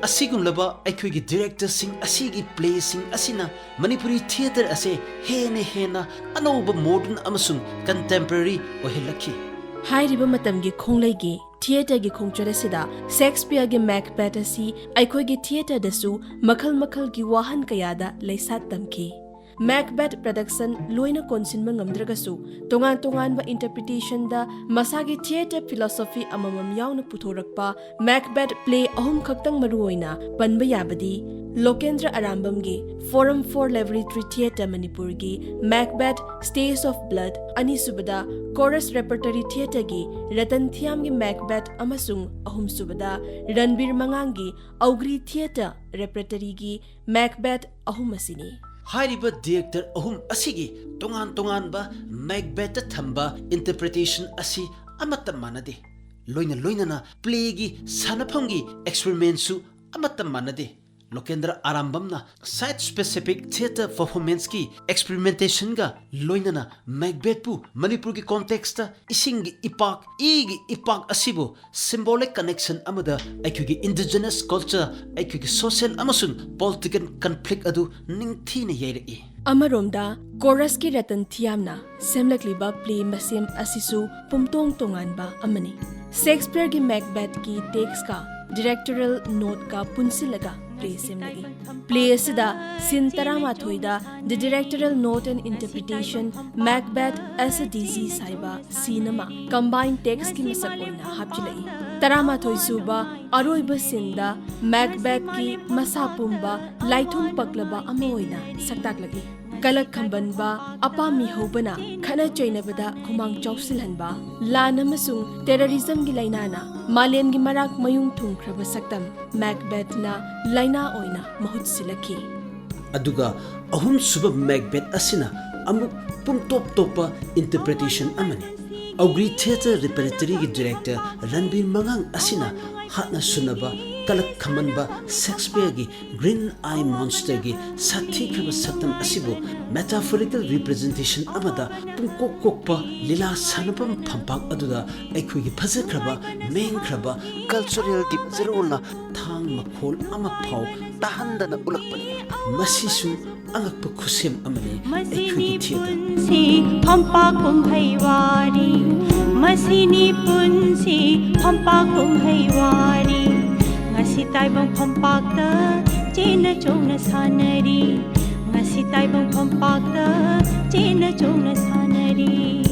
ꯑꯁꯤꯒꯨꯝꯂꯕ ꯑꯩꯈꯣꯏꯒꯤ directorꯁꯤꯡ ꯑꯁꯤꯒꯤ playꯁꯤꯡ ꯑꯁꯤꯅ ꯃꯅꯤꯄꯨꯔꯤ theatre ꯑꯁꯦ ꯍꯦꯟꯅ ꯍꯦꯟꯅ ꯑꯅꯧꯕ modern ꯑꯃꯁꯨꯡ contemporary ꯑꯣꯏꯍꯜꯂꯛꯈꯤ꯫ ꯍꯥꯏꯔꯤꯕ ꯃꯇꯝꯒꯤ ꯈꯣꯡꯂꯩꯒꯤ theatreꯒꯤ ꯈꯣꯡꯆꯠ ꯑꯁꯤꯗ ꯁꯦꯛꯁꯄꯤꯌꯔꯒꯤ Macbeth ꯑꯁꯤ ꯑꯩꯈꯣꯏꯒꯤ theatreꯗꯁꯨ ꯃꯈꯜ ꯃꯈꯜꯒꯤ ꯋꯥꯍꯟ ꯀꯌꯥꯗ ꯂꯩꯁꯥꯠ ꯇꯝꯈꯤ꯫ Macbeth production ꯂꯣꯏꯅ ꯀꯣꯟꯁꯤꯟꯕ ꯉꯝꯗ꯭ꯔꯒꯁꯨ, ꯇꯣꯉꯥꯟ ꯇꯣꯉꯥꯟꯕ interpretationꯗ ꯃꯁꯥꯒꯤ theatre philosophy ꯑꯃꯃꯝ ꯌꯥꯎꯅ ꯄꯨꯊꯣꯔꯛꯄ Macbeth play ꯑꯍꯨꯝ ꯈꯛꯇꯪ ꯃꯔꯨꯑꯣꯏꯅ ꯄꯟꯕ ꯌꯥꯕꯗꯤ, ꯂꯣꯀꯦꯟꯗ꯭ꯔ ꯑꯔꯥꯝꯕꯝꯒꯤ Forum for Laboratory Theatre ꯃꯅꯤꯄꯨꯔꯒꯤ Macbeth Stages of Blood, ꯑꯅꯤꯁꯨꯕꯗ Corus Repertory Theatreꯒꯤ ꯔꯇꯟ ꯊꯤꯌꯥꯝꯒꯤ Macbeth ꯑꯃꯁꯨꯡ ꯑꯍꯨꯝꯁꯨꯕꯗ ꯔꯟꯕꯤꯔ ꯃꯉꯥꯡꯒꯤ ꯑꯧꯒ꯭ꯔꯤ Theatre Repertoryꯒꯤ Macbeth ꯑꯍꯨꯝ ꯑꯁꯤꯅꯤ꯫ ꯍꯥꯏꯔꯤꯕ director ꯑꯍꯨꯝ ꯑꯁꯤꯒꯤ ꯇꯣꯉꯥꯟ ꯇꯣꯉꯥꯟꯕ Macbethꯇ ꯊꯝꯕ interpretation ꯑꯁꯤ ꯑꯃꯠꯇ ꯃꯥꯟꯅꯗꯦ꯫ ꯂꯣꯏꯅ ꯂꯣꯏꯅꯅ playꯒꯤ ꯁꯥꯟꯅꯐꯝꯒꯤ experimentꯁꯨ ꯑꯃꯠꯇ ꯃꯥꯟꯅꯗꯦ꯫ ꯂꯣꯀꯦꯟꯗ꯭ꯔ ꯑꯔꯥꯝꯕꯝꯅ site specific theatre performanceꯀꯤ experimentationꯒ ꯂꯣꯏꯅꯅ Macbethꯄꯨ ꯃꯅꯤꯄꯨꯔꯒꯤ contextꯇ ꯏꯁꯤꯡꯒꯤ ꯏꯄꯥꯛ, ꯏꯒꯤ ꯏꯄꯥꯛ ꯑꯁꯤꯕꯨ symbolic connection ꯑꯃꯗ ꯑꯩꯈꯣꯏꯒꯤ indigenous culture, ꯑꯩꯈꯣꯏꯒꯤ social ꯑꯃꯁꯨꯡ political conflict ꯑꯗꯨ ꯅꯤꯡꯊꯤꯅ ꯌꯩꯔꯛꯏ꯫ ꯑꯃꯔꯣꯝꯗ Corusꯀꯤ ꯔꯇꯟ ꯊꯤꯌꯥꯝꯅ ꯁꯦꯝꯂꯛꯂꯤꯕ play ꯃꯁꯦꯝ ꯑꯁꯤꯁꯨ ꯄꯨꯝꯇꯣꯡ ꯇꯣꯉꯥꯟꯕ ꯑꯃꯅꯤ꯫ ꯁꯦꯛꯁꯄꯤꯌꯔꯒꯤ Macbethꯀꯤ textꯀ directorial noteꯀ ꯄꯨꯟꯁꯤꯜꯂꯒ ꯄ꯭ꯂꯦ ꯁꯦꯝꯂꯛꯏ꯫ ꯄ꯭ꯂꯦ ꯑꯁꯤꯗ ꯁꯤꯟ ꯇꯔꯥꯃꯥꯊꯣꯏꯗ The Directorial Note and Interpretation, Macbeth as a Disease ꯍꯥꯏꯕ ꯁꯤꯟ ꯑꯃ ꯀꯝꯕꯥꯏꯟ ꯇꯦꯛꯁꯀꯤ ꯃꯁꯛ ꯑꯣꯏꯅ ꯍꯥꯞꯆꯤꯜꯂꯛꯏ꯫ ꯇꯔꯥꯃꯥꯊꯣꯏ ꯁꯨꯕ ꯑꯔꯣꯏꯕ ꯁꯤꯟꯗ ꯃꯦꯛꯕꯦꯠꯀꯤ ꯃꯁꯥ ꯄꯨꯝꯕ ꯂꯥꯏꯊꯨꯝ ꯄꯛꯂꯕ ꯑꯃ ꯑꯣꯏꯅ ꯁꯛꯇꯥꯛꯂꯛꯏ꯫ ꯀꯂꯛ ꯈꯝꯕꯟꯕ, ꯑꯄꯥꯝꯃꯤ ꯍꯧꯕꯅ ꯈꯠꯅ ꯆꯩꯅꯕꯗ ꯈꯨꯃꯥꯡ ꯆꯥꯎꯁꯤꯜꯍꯟꯕ, ꯂꯥꯟ ꯑꯃꯁꯨꯡ ꯇꯦꯔꯣꯔꯤꯖꯝꯒꯤ ꯂꯥꯏꯅꯥꯅ ꯃꯥꯂꯦꯝꯒꯤ ꯃꯔꯥꯛ ꯃꯌꯨꯡ ꯊꯨꯡꯈ꯭ꯔꯕ ꯁꯛꯇꯝ ꯃꯦꯛꯕꯦꯠꯅ ꯂꯥꯏꯅꯥ ꯑꯣꯏꯅ ꯃꯍꯨꯠ ꯁꯤꯜꯂꯛꯈꯤ꯫ ꯑꯗꯨꯒ ꯑꯍꯨꯝꯁꯨꯕ ꯃꯦꯛꯕꯦꯠ ꯑꯁꯤꯅ ꯑꯃꯨꯛ ꯄꯨꯡꯇꯣꯞ ꯇꯣꯞꯄ ꯏꯟꯇꯔꯄ꯭ꯔꯤꯇꯦꯁꯟ ꯑꯃꯅꯤ꯫ ꯑꯧꯒ꯭ꯔꯤ ꯊꯤꯌꯦꯇꯔ ꯔꯤꯄꯔꯦꯇꯔꯤꯒꯤ ꯗꯤꯔꯦꯛꯇꯔ ꯔꯟꯕꯤꯔ ꯃꯉꯥꯡ ꯑꯁꯤꯅ ꯍꯥꯠꯅ ꯁꯨꯅꯕ ꯀꯂꯛ ꯈꯝꯕꯟꯕ ꯁꯦꯛꯁꯄꯤꯌꯔꯒꯤ ꯒ꯭ꯔꯤꯟ ꯑꯥꯏ ꯃꯣꯟꯁꯇꯔꯒꯤ ꯁꯥꯊꯤꯈ꯭ꯔꯕ ꯁꯛꯇꯝ ꯑꯁꯤꯕꯨ ꯃꯦꯇꯥꯐꯣꯔꯤꯀꯦꯜ ꯔꯤꯄ꯭ꯔꯖꯦꯟꯇꯦꯁꯟ ꯑꯃꯗ ꯄꯨꯡꯀꯣꯛ ꯀꯣꯛꯄ ꯂꯤꯂꯥ ꯁꯥꯟꯅꯐꯝ ꯐꯝꯄꯥꯛ ꯑꯗꯨꯗ ꯑꯩꯈꯣꯏꯒꯤ ꯐꯖꯈ꯭ꯔꯕ ꯃꯦꯡꯈ꯭ꯔꯕ ꯀꯜꯆꯔꯦꯜꯒꯤ ꯖꯦꯔꯣꯜꯅ ꯊꯥꯡ ꯃꯈꯣꯜ ꯑꯃ ꯐꯥꯎ ꯇꯥꯍꯟꯗꯅ ꯎꯠꯂꯛꯄꯅꯤ꯫ ꯃꯁꯤꯁꯨ ꯑꯉꯛꯄ ꯈꯨꯠꯁꯦꯝ ꯑꯃꯅꯤ꯫ ꯑꯩꯈꯣꯏꯒꯤ ꯊꯤꯌꯦꯇꯔ꯫ ꯃꯁꯤꯅꯤ ꯄꯨꯟꯁꯤ ꯐꯝꯄꯥꯛ ꯀꯨꯝꯍꯩ ꯋꯥꯔꯤ, ꯃꯁꯤꯅꯤ ꯄꯨꯟꯁꯤ ꯐꯝꯄꯥꯛ ꯀꯨꯝꯍꯩ ꯋꯥꯔꯤ꯫ ꯉꯁꯤ ꯇꯥꯏꯕꯪ ꯐꯝꯄꯥꯛꯇ ꯆꯦꯟꯅ ꯆꯣꯡꯅ ꯁꯥꯟꯅꯔꯤ, ꯉꯁꯤ ꯇꯥꯏꯕꯪ ꯐꯝꯄꯥꯛꯇ ꯆꯦꯟꯅ ꯆꯣꯡꯅ ꯁꯥꯟꯅꯔꯤ꯫